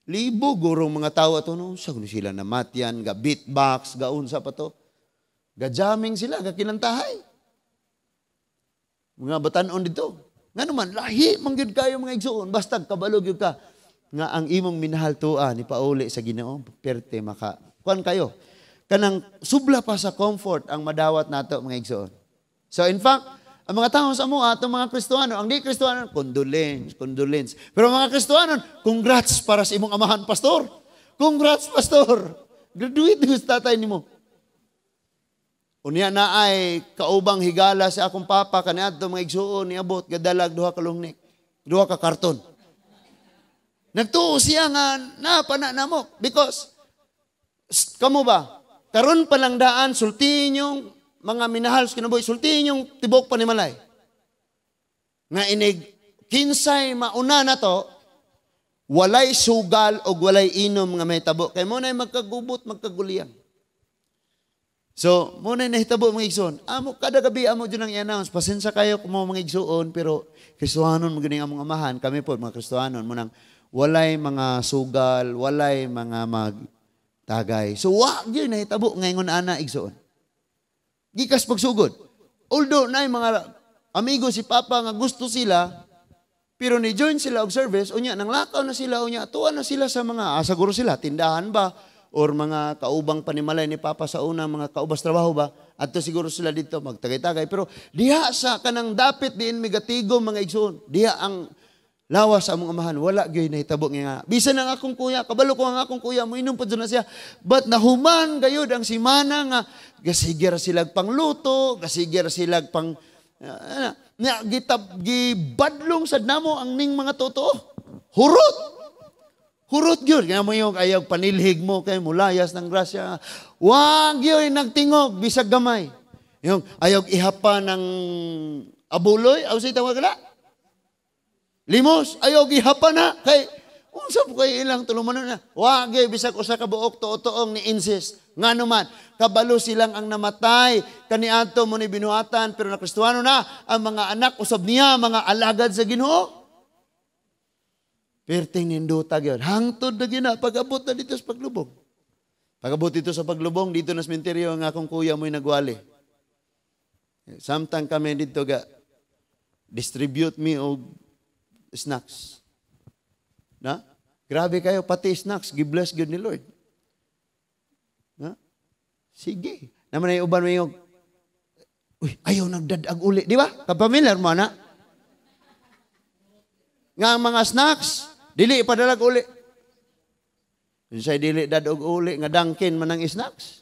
A: Libo gurong mga tao ato no. Sa sila namatyan, ga beatbox, ga unsa pa to. Ga jamming sila, ga kinantahay. Mga batanon dito. Nga naman, lahi man gyud kayo, mga igsuon. Basta kabalo gyud ka nga ang imong minahal tua ni pauli sa Ginoo, perte maka kuan kayo. Kanang subla pa sa comfort ang madawat nato, mga igsuon. So in fact, ang mga tao sa amo atong mga Kristohano, ang di Kristohano, condolence, condolence. Pero mga Kristohano, congrats para sa imong amahan, pastor. Congrats, pastor. Graduate ni tatay nimo. Unya na ay kaubang higala sa akong papa kaniadto, mga igsuon, niabot gadalag duha ka longneck, duha ka karton. Nagtuo siya nga napana namo because kamo ba karon pa lang daan sultihin yung mga minahal sa kinabuhi, sultihin yung tibok panimalay. Nga inig kinsay mauna na to, walay sugal o walay inom nga may tabo. Kay mo na magkagubot, magkaguliyang. So, mo na nahitabo, mga igsoon. Amo kada gabi amo dyan ang i-announce. Pasensya kayo kung mga igsoon, pero Kristohanon mo ganing among amahan. Kami po mga Kristohanon mo nang walay mga sugal, walay mga magtagay. So, wa gyud nahitabo ngayon ana, igsoon. Gikas pagsugod. Although na mga amigo si Papa nga gusto sila, pero ni join sila og service, unya nang lakaw na sila, unya tuwa na sila sa mga, siguro sila, tindahan ba, or mga kaubang panimalay ni Papa sa una, mga kaubas trabaho ba, adto siguro sila dito magtagay-tagay. Pero diha sa kanang dapit diin migatigo, mga igsoon, diha ang lawas sa among amahan, wala gyud nahitabo nga. Bisan ang akong kuya, kabalo ko ang akong kuya, moinom pa na siya. But nahuman gayud ang simana nga gasigir sila pangluto, gasigir sila pang nga gitab gibadlong sad namo ang ning mga totoo. Hurot. Hurot gyud nga mo yung ayaw panilhig mo kay mulayas ng grasya. Wa gyud nagtingog bisag gamay. Yung ayaw ihapa ng abuloy, aw say tawag na. Limos, ayaw gihapa na kay unsa po kay ilang tulumanon na. Wa gyud bisag usa ka buok tuotoong ni insist. Ngano man, kabalo silang ang namatay kaniadto mo ni binuhatan pero na Kristohano na ang mga anak usab niya mga alagad sa Ginoo. Perting nindota gyud. Hangtod na gyud na pag-abot na dito sa paglubong. Pag-abot dito sa paglubong, dito na sementeryo ang akong kuya mo'y nagwali. Samtang kami dito ga distribute me og snacks. Na? Grabe kayo, pati snacks, gi-bless gyud ni Lord. Na? Sige. Naman ay uban mo yung, uy, ayaw nagdadag uli. Di ba? Kapamilyar mo na? Nga ang mga snacks, dili ipadalag uli. Unsay dili dadog uli nga dangkin man ang snacks.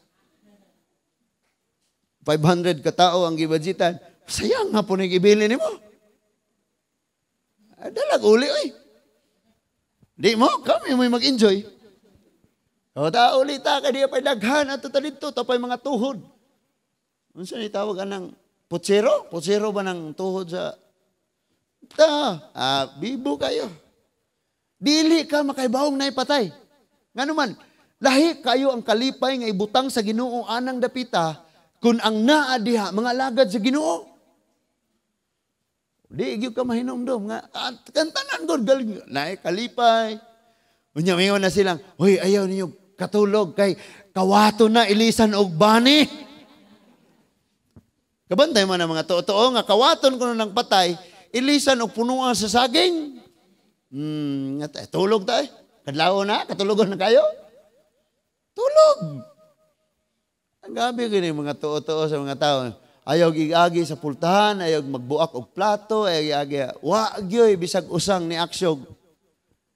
A: 500 katao ang gibudgetan. Sayang nga po ni ibili nimo. Dalag uli oy. Di mo kami mo mag-enjoy. O ta uli ta kay di pa daghan ato ta didto tapay mga tuhod. Unsa ni tawag anang putsero? Putsero ba ng tuhod sa ta? Ah, bibo kayo. Dili ka makaibawong na ipatay. Ngano man, lahi kayo ang kalipay nga ibutang sa Ginoo anang dapita kung ang naa diha mga alagad sa Ginoo. Di gyud ka mahinumdom nga kantanan gud galing naay kalipay. Unya mingon na silang, "Hoy, ayaw ninyo katulog kay Kawato na ilisan og bani. Kabantay man ang mga tuo-tuo nga kawaton kuno ng patay, ilisan og punuan sa saging. Tulog ta eh. Kadlaw na, katulogon na kayo. Tulog. Ang gabi gini mga tuo-tuo sa mga tao. Ayaw gigagi sa pultahan, ayaw magbuak og plato, ayaw gigagi. Wa gyoy bisag usang ni aksyog.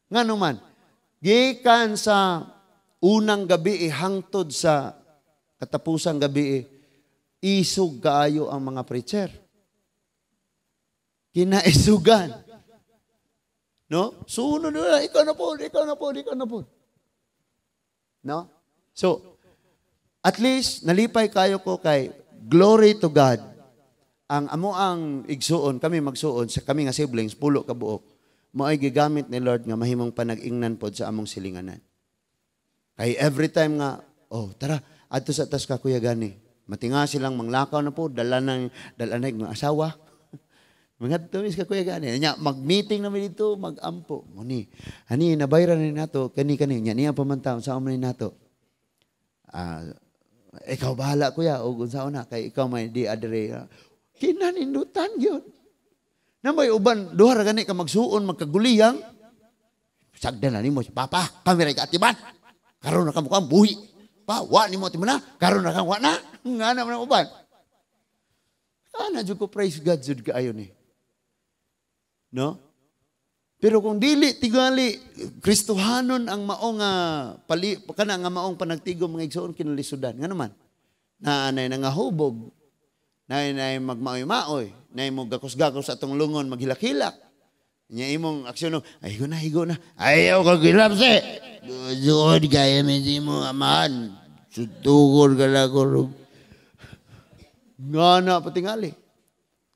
A: Ngano man, gikan sa unang gabi hangtod sa katapusang gabi, isog kaayo ang mga preacher. Kinaisugan. No? Sunod na, ikaw na po, ikaw na po, ikaw na po. No? So, at least, nalipay kayo ko kay glory to God. Ang amo ang igsuon, kami magsuon, sa kami nga siblings, 10 ka buok, mao'y gigamit ni Lord nga mahimong panag-ingnan pod sa among silinganan. Kay every time nga, oh, tara, adto sa tas ka Kuya Gani. Matinga silang manglakaw na po, dala na mga asawa. Mga tumis ka Kuya Gani. Nya, mag-meeting namin dito, mag-ampo. Muni, ani, nabayran ni nato, kani-kani, nya, niya pamantaon, saan man ni nato. Ikaw bahala kuya, o kung saan na, kay ikaw may di adre. Kinanindutan yun. Na may uban, duha ra gani ka magsuon, magkaguliyang. Sagdan na nimo si Papa, kami ra kaatiman. Karon na ka mukhang buhi. Pa, wa nimo atiman na, karon na kang wa na. Nga na man uban. Ana jud ko praise God jud kaayo ni. No? Pero kung dili tingali Kristohanon ang maong pali kana nga maong panagtigom mga igsoon kinalisudan. Nga naman na anay nangahubog, nay nay magmaoy-maoy, nay mo gakos-gakos atong lungon maghilak-hilak. Nya imong aksyon, ay higo na, higo na.
B: Ayaw ka gilapse. Suod kaya mi mo amahan. Sutugol ka lang ko.
A: Nga na patingali.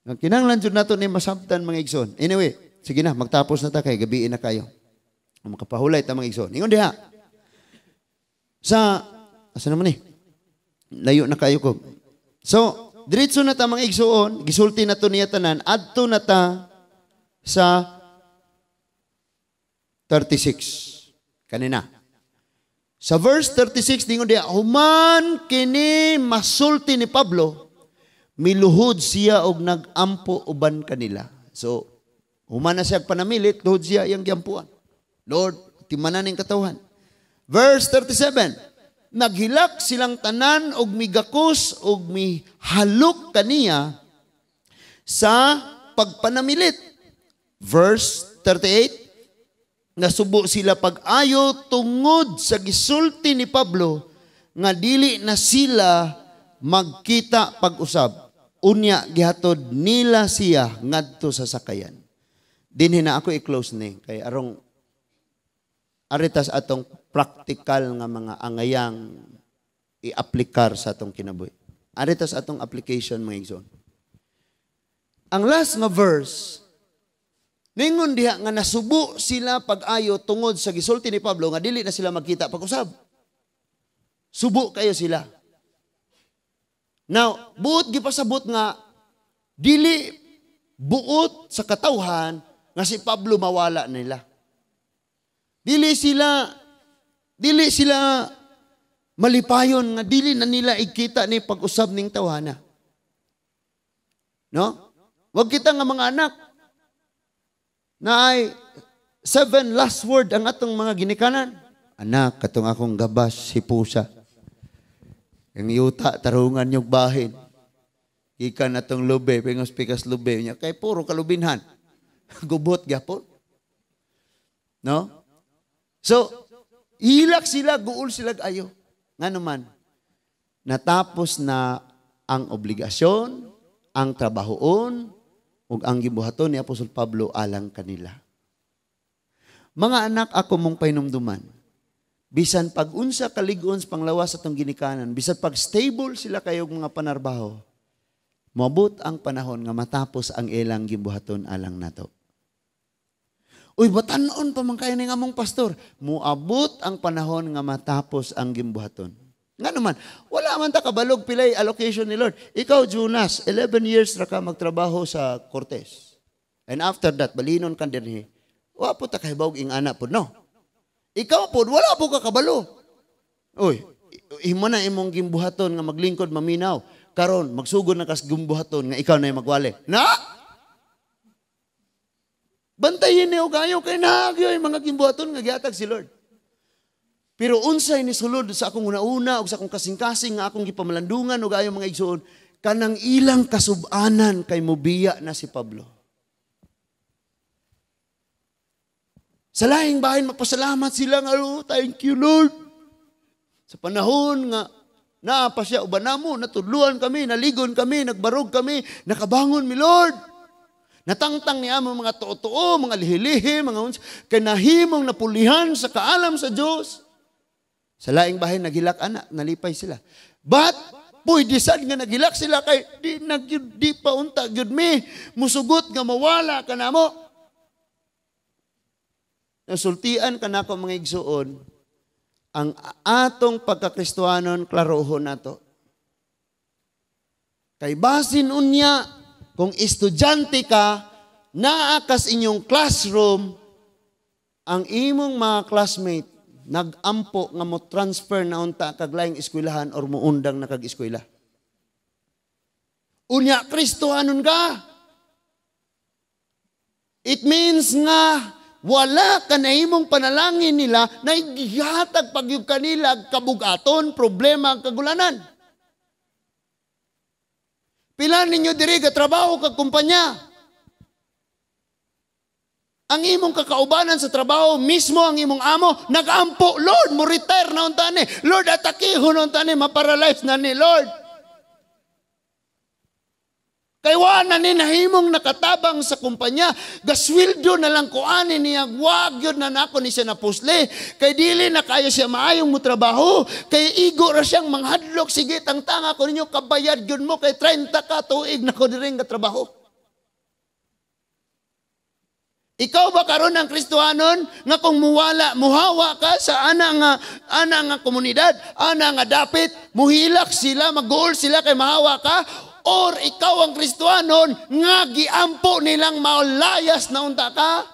A: Nga kinahanglan jud nato ni masabtan mga igsoon. Anyway, sige na, magtapos na ta kay gabiin na kayo. Makapahulay ta mga igsoon. Ingon diha. Sa asa naman ni? Layo na kayo ko. So, diretso na ta mga igsoon, gisulti na to niya tanan, adto na ta sa 36. Kanina. Sa verse 36, dingon diha, human kini masulti ni Pablo, miluhod siya og nagampo uban kanila. So, human na siya panamilit, luhod siya iyang giampuan. Lord, timanan ning katawhan. Verse 37, naghilak silang tanan og migakos og mihalok kaniya sa pagpanamilit. Verse 38, nasubo sila pag-ayo tungod sa gisulti ni Pablo nga dili na sila magkita pag-usab. Unya gihatod nila siya ngadto sa sakayan. Dinhi na ako i-close ni kay arong aritas atong practical nga mga angayang i-aplikar sa atong kinabuhi. Aritas atong application mga igsoon. Ang last nga verse, ningon diha nga nasubo sila pag-ayo tungod sa gisulti ni Pablo nga dili na sila magkita pag-usab. Subo kayo sila. Now, buot gipasabot nga dili buot sa katawhan nga si Pablo mawala nila. Dili sila malipayon nga dili na nila ikita ni pag-usab ning tawhana. No? Wag kita nga mga anak na ay 7 last word ang atong mga ginikanan. Anak, katong akong gabas, hipusa. Ang yuta, tarungan yung bahin. Ikan atong lube, pingos pikas lube niya. Kay puro kalubinhan. Gubot gyapon. No? So, hilak sila, guol sila ayo. Nga naman, natapos na ang obligasyon, ang trabahoon, ug ang gibuhaton ni Apostol Pablo alang kanila. Mga anak, ako mong pahinumduman, bisan pag-unsa kalig-on sa panglawas atong ginikanan, bisan pag stable sila kayog mga panarbaho, moabot ang panahon nga matapos ang ilang gibuhaton alang nato. Uy, batanon pa man kayo ning among pastor. Moabot ang panahon nga matapos ang gimbuhaton. Nga naman, wala man ta kabalog pilay allocation ni Lord. Ikaw, Jonas, 11 years ra ka magtrabaho sa Cortes. And after that, balinon kan dinhi. Wa po ta kahibawog ing ana po, no? Ikaw po, wala po ka kabalo. Uy, Imo na imong gimbuhaton nga maglingkod maminaw. Karon magsugod na kas gimbuhaton nga ikaw na magwali. Na? Bantayin niyo kayo kay naagyoy mga gimbuhaton nga gihatag si Lord. Pero unsay ni sulod sa akong una-una ug sa akong kasing-kasing nga akong gipamalandungan og ayo mga igsoon, kanang ilang kasubanan kay mobiya na si Pablo. Sa lahing bahin magpasalamat sila nga, oh, thank you Lord. Sa panahon nga naa pa siya uban namo, natudluan kami, naligon kami, nagbarog kami, nakabangon mi Lord. Natangtang niya mga tuo-tuo, mga lihilihi, mga uns, kay nahimong napulihan sa kaalam sa Diyos. Sa laing bahin naghilak ana, nalipay sila. But pwede sad nga naghilak sila kay di pa unta gyud mi, musugot nga mawala ka namo. Nasultian ka nako mga igsuon, ang atong pagkakristohanon klarohon nato. Kay basin unya kung estudyante ka, naa kas inyong classroom, ang imong mga classmate nagampo nga mo transfer na unta kag laing eskwelahan or muundang na kag eskwela. Unya Kristohanon ka. It means nga wala ka na imong panalangin nila na igihatag pagyud kanila kabugaton, problema, kagulanan. Pila ninyo diri ga trabaho kag kumpanya. Ang imong kakaubanan sa trabaho, mismo ang imong amo, nag-ampo, Lord, mo retire na unta ni. Lord, atakihon unta ni, maparalyze na ni, Lord. Kay wa na ni nahimong nakatabang sa kumpanya, gasweldo na lang ko ani niya, wag yun na nako ni siya napusli. Kay dili na kayo siya maayong mo trabaho, kay igo ra siyang manghadlok, sige tangtanga ko ninyo, kabayad yun mo, kay 30 ka tuig na ko diri nga trabaho. Ikaw ba karon ang Kristohanon nga kung muwala, muhawa ka sa ana nga komunidad, ana nga dapit, muhilak sila, mag-goal sila kay mahawa ka, or ikaw ang Kristohanon nga giampo nilang malayas na unta ka?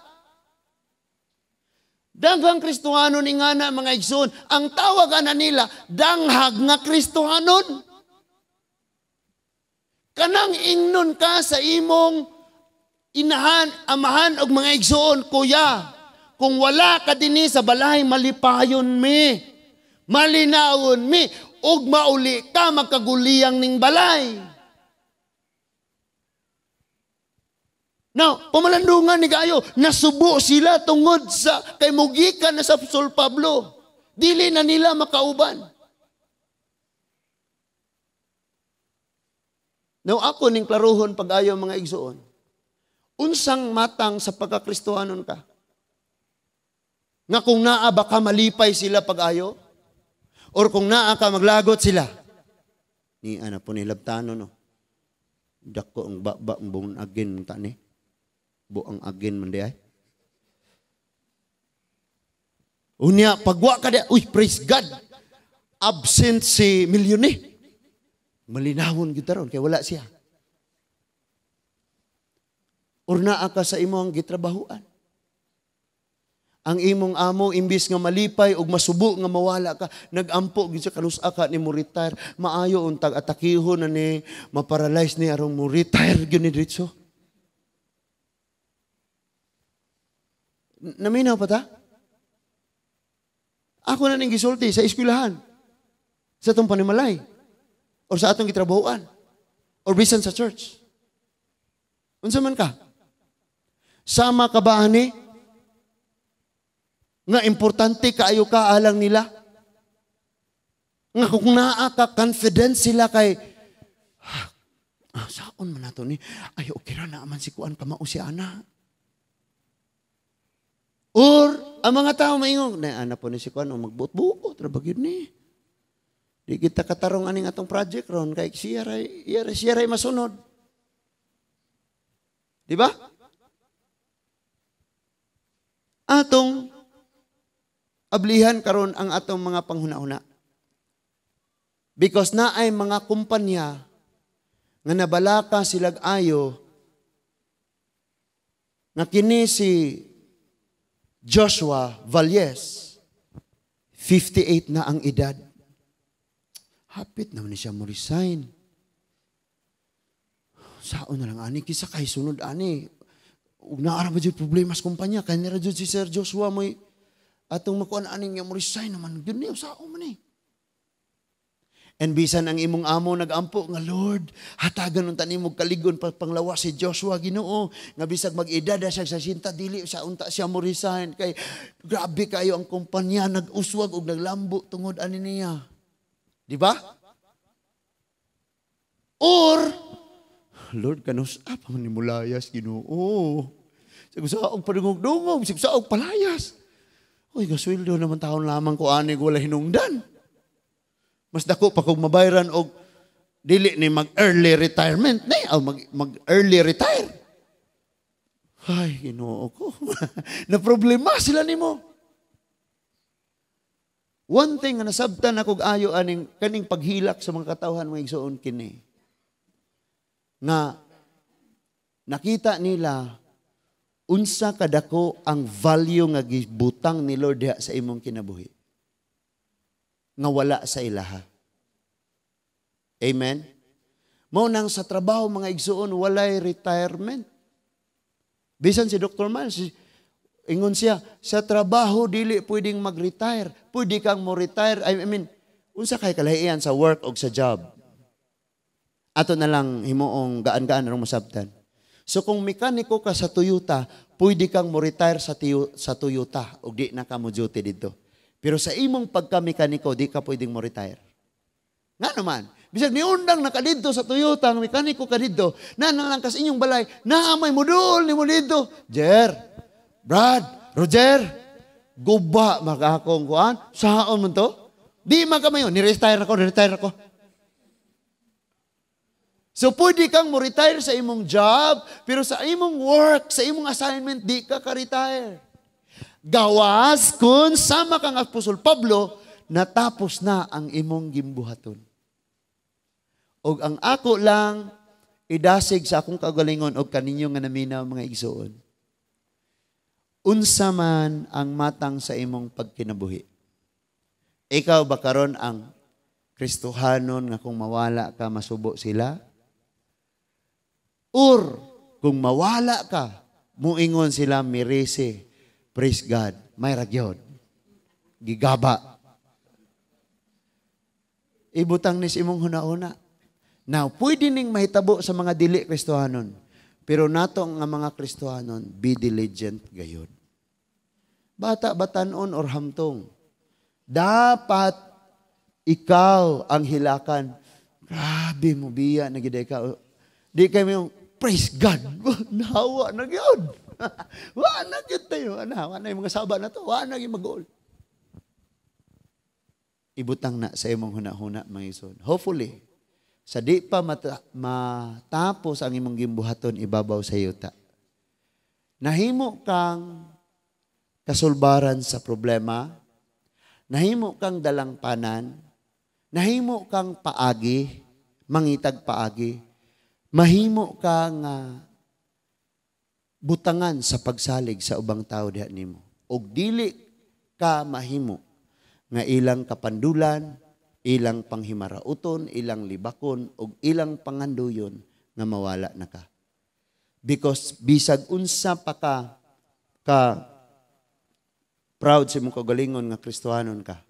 A: Daghang Kristohanon ingana mga igsoon, ang tawag ana nila danghag nga Kristohanon. Kanang ingnon ka sa imong inahan, amahan og mga igsoon, kuya, kung wala ka dinhi sa balay, malipayon mi, malinawon mi, ug mauli ka magkaguliyang ning balay. Now, pamalandungan ni kayo, nasubo sila tungod sa kay mugikan na sa Apostol Pablo. Dili na nila makauban. Now, ako ning klarohon pag-ayo mga igsoon. Unsang matang sa pagkakristohanon ka? Nga kung naa ba ka malipay sila pag-ayo? Or kung naa ka maglagot sila? Ni ana po ni labtano no. Dako ang baba ang buong agin ta ni. Buang agin man di ay. Unya pagwa ka di, uy praise God. Absent si milyon ni. Malinawon gyud ron kay wala siya. Or naa ka sa imong gitrabahuan. Ang imong amo imbis nga malipay og masubo nga mawala ka, nagampo gyud siya kanus-a ka ni mo retire, maayo untag atakihon na ni, maparalyze ni aron mo retire gyud ni diretso. Naminaw pa ta? Ako na ning gisulti sa eskwelahan, sa atong panimalay, or sa atong gitrabahuan, or bisan sa church. Unsa man ka? Sama ka ba ani? Nga importante kaayo ka alang nila? Nga kung naa ka, confident sila kay, saon man nato ni? Ay, okay ra na man si kuan kamao si ana. Or, ang mga tao maingon, na ana po ni si kuan, magbuot-buot, ra ba gyud ni? Di kita katarong aning atong project ron, kay siya ray masunod. Di ba? Atong ablihan karon ang atong mga panghuna-huna. Because naay mga kumpanya nga nabalaka silag ayo nga kini si Joshua Valles, 58 na ang edad. Hapit naman ni siya mo resign. Saon na lang ani kisa kay sunod ani. Ug naa ra ba jud problema sa kumpanya kay nira jud si Sir Joshua moy atong makuan ani nga mo resign naman gyud niya, saon man ni. And bisan ang imong amo nagampo nga, "Lord, hatagan unta nimo kaligon pa panglawas si Joshua, Ginoo, nga bisag mag-edad siya sa 60, dili sa unta siya mo resign kay grabe kayo ang kumpanya nag-uswag og naglambo tungod ani niya." Di ba? Or, "Lord, kanus pa man ni mulayas, Ginoo. Sa og padungog-dungog, sa og palayas. Uy, gasweldo naman taon lamang ko ani, wala hinungdan. Mas dako pa kung mabayran og dili ni mag early retirement ni o mag early retire." Ay, Ginoo ko. Na problema sila nimo. One thing nga nasabtan ako ayo aning kaning paghilak sa mga katawhan, mga igsoon, kini. Nga nakita nila unsa kadako ang value nga gibutang ni Lord diha sa imong kinabuhi nga wala sa ilaha. Amen? Mao nang sa trabaho, mga igsuon, walay retirement. Bisan si Dr. Miles, ingon siya, sa trabaho dili pwedeng mag-retire. Pwede kang mo retire. I mean, unsa kay kalahian sa work o sa job? Ato na lang himuong gaan-gaan aron masabtan. So kung mekaniko ka sa Toyota, pwede kang mo retire sa Toyota ug di na ka mo duty dito. Pero sa imong pagka-mekaniko, di ka pwedeng mo retire. Nga naman, bisag niundang na ka didto sa Toyota, ang mekaniko ka didto, na lang kas inyong balay, naamay mo dul ni mo didto. "Jer, Brad, Roger, guba makakong kuan, saon man to? Di man ka mayon, ni-retire ako, ni-retire ako." So pwede kang mo retire sa imong job, pero sa imong work, sa imong assignment, di ka ka-retire. Gawas kung sama kang Apostol Pablo, natapos na ang imong gimbuhaton. Og ang ako lang idasig sa akong kagalingon og kaninyo nga naminaw, mga igsoon. Unsa man ang matang sa imong pagkinabuhi. Ikaw ba karon ang Kristohanon nga kung mawala ka masubo sila? Or kung mawala ka, muingon sila, "Mirese, praise God, may ragyod. Gigaba." Ibutang nis imong huna-huna. Now, pwede ning mahitabo sa mga dili Kristohanon. Pero nato nga mga Kristohanon, be diligent gayod. Bata, batanon or hamtong. Dapat ikaw ang hilakan. Grabe mo biya na gid ka. Di kayo praise God. Nahawa na gyud. Wa na gyud tayo. Ana, wa na yung mga saba na to. Wa na gyud mag-goal. Ibutang na sa imong huna-huna, mga igsoon. Hopefully, sa di pa matapos ang imong gimbuhaton ibabaw sa yuta, nahimo kang kasulbaran sa problema, nahimo kang dalangpanan, nahimo kang paagi, mangitag paagi, mahimo kang butangan sa pagsalig sa ubang tao diha nimo. Og dili ka mahimo nga ilang kapandulan, ilang panghimarauton, ilang libakon, og ilang panganduyon nga mawala na ka. Because bisag unsa pa ka proud sa imong kagalingon nga Kristohanon ka,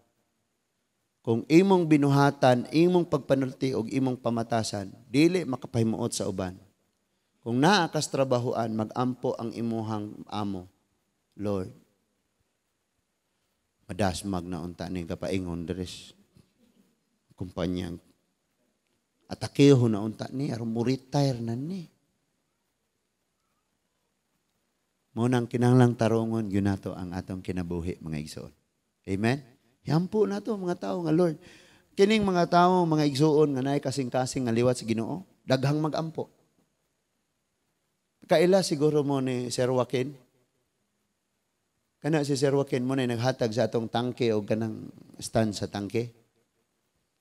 A: kung imong binuhatan, imong pagpanulti og imong pamatasan, dili makapahimuot sa uban. Kung naa kas trabahoan, magampo ang imuhang amo, "Lord, madasmag na unta ni kapaingon deres kumpanya. Atakeho na unta ni aron mo retire na ni." Mao nang kinahanglang tarungon gyud nato ang atong kinabuhi, mga igsoon. Amen. Yampo nato mga tao nga, "Lord," kining mga tao, mga igsoon, nga naay kasing-kasing nga liwat sa Ginoo, daghang magampo. Kaila siguro mo ni Sir Joaquin? Kana si Sir Joaquin mo na naghatag sa atong tangke o kanang stand sa tangke.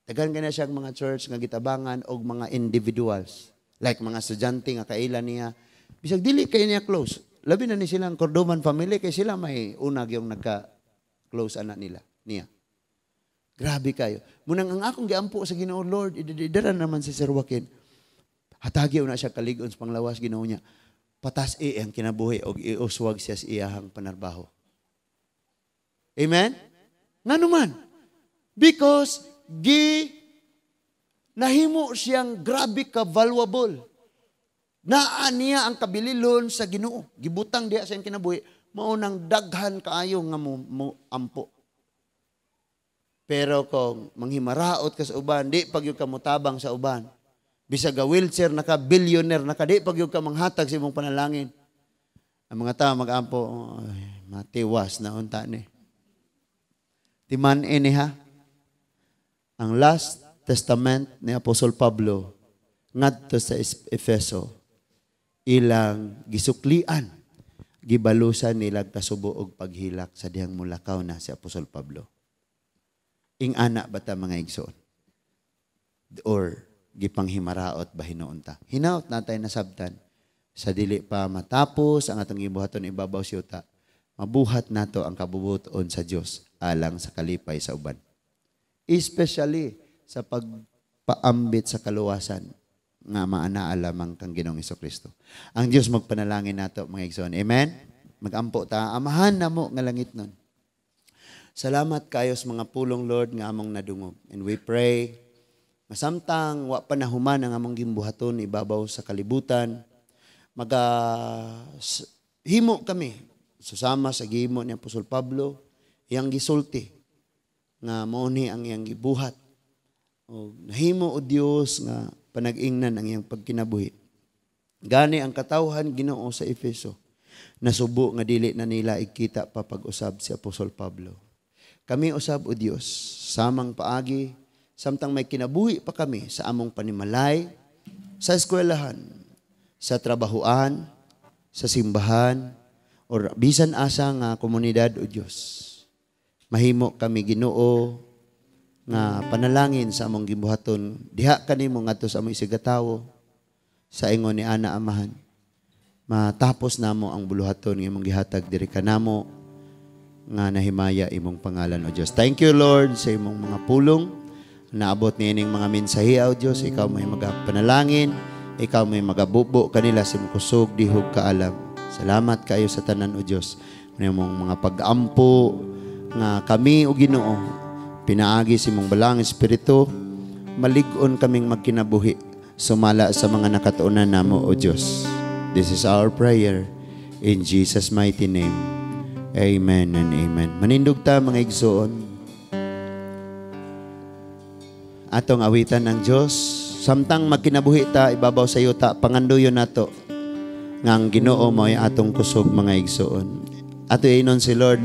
A: Daghan kana siyang mga church nga gitabangan og mga individuals. Like mga estudyante nga kaila niya. Bisag dili kay niya close. Labi na ni silang Cordovan family kay sila may unag yung nagka-close anak nila niya. Grabe kayo. Munang ang akong giampo sa Ginoo, Lord, idara naman si Sir Joaquin. Hatagi na siya kalig-on sa panglawas, Ginoo niya. Patas ang kinabuhi og iuswag siya sa iyahang panarbaho. Amen? Ngano man? Because gi nahimo siyang grabe ka valuable. Naa niya ang kabililon sa Ginoo. Gibutang diha sa iyang kinabuhi, mao nang daghan kaayo nga mo ampo. Pero kung manghimaraot ka sa uban, di pag ka motabang sa uban. Bisag ga wheelchair na ka, billionaire na ka, di pag ka manghatag sa imong panalangin. Ang mga tao mag-ampo, "Ay, matiwas na unta ni." Timan ini ha. Ang last testament ni Apostol Pablo ngadto sa Efeso, ilang gisuklian, gibalusan nila kasubo og paghilak sa dihang mulakaw na si Apostol Pablo. Ing-ana ba ta, mga igsoon? Or gipanghimaraot ba hinuon ta? Hinaot natay nasabtan sa dili pa matapos ang atong gibuhaton ibabaw sa yuta, mabuhat nato ang kabubuton sa Dios alang sa kalipay sa uban. Especially sa pagpaambit sa kaluwasan nga maanaa lamang kang Ginoong Kristo. Ang Dios magpanalangin nato, mga igsoon. Amen. Magampo ta. Amahan namo nga langitnon, salamat kayo sa mga pulong, Lord, nga among nadungog. And we pray masamtang wa pa nahuman ang among gimbuhaton ibabaw sa kalibutan, maga himo kami susama sa gihimo ni Apostol Pablo, iyang gisulti nga mao ni ang iyang gibuhat. O nahimo, o Dios, nga panag-ingnan ang iyang pagkinabuhi. Gani ang katawhan, Ginoo, sa Efeso nasubo nga dili na nila ikita pa pag-usab si Apostol Pablo. Kami usab, o Dios, samang paagi, samtang may kinabuhi pa kami sa among panimalay, sa eskwelahan, sa trabahuan, sa simbahan, or bisan asa nga komunidad, o Dios. Mahimo kami, Ginoo, nga panalangin sa among gibuhaton diha kanimo ngadto sa among isigatawo sa ingon ni ana, Amahan. Matapos namo ang buluhaton nga imong gihatag diri kanamo nga nahimaya imong pangalan, O Dios. Thank you, Lord, sa imong mga pulong. Naabot niining mga mensahe, O Dios, ikaw may magapanalangin, ikaw may magabubo kanila sa imong kusog, dihog, kaalam. Salamat kayo sa tanan, O Dios. Imong mga pag-ampo nga kami, o Ginoo, pinaagi sa imong Balaang Espiritu, malig-on kaming magkinabuhi sumala sa mga nakatuonan namo, O Dios. This is our prayer in Jesus' mighty name. Amen and amen. Manindog ta, mga igsoon. Atong awitan ang Diyos. Samtang magkinabuhi ta ibabaw sa yuta, panganduyon nato nga ang Ginoo mo'y atong kusog, mga igsoon. Ato inon si Lord.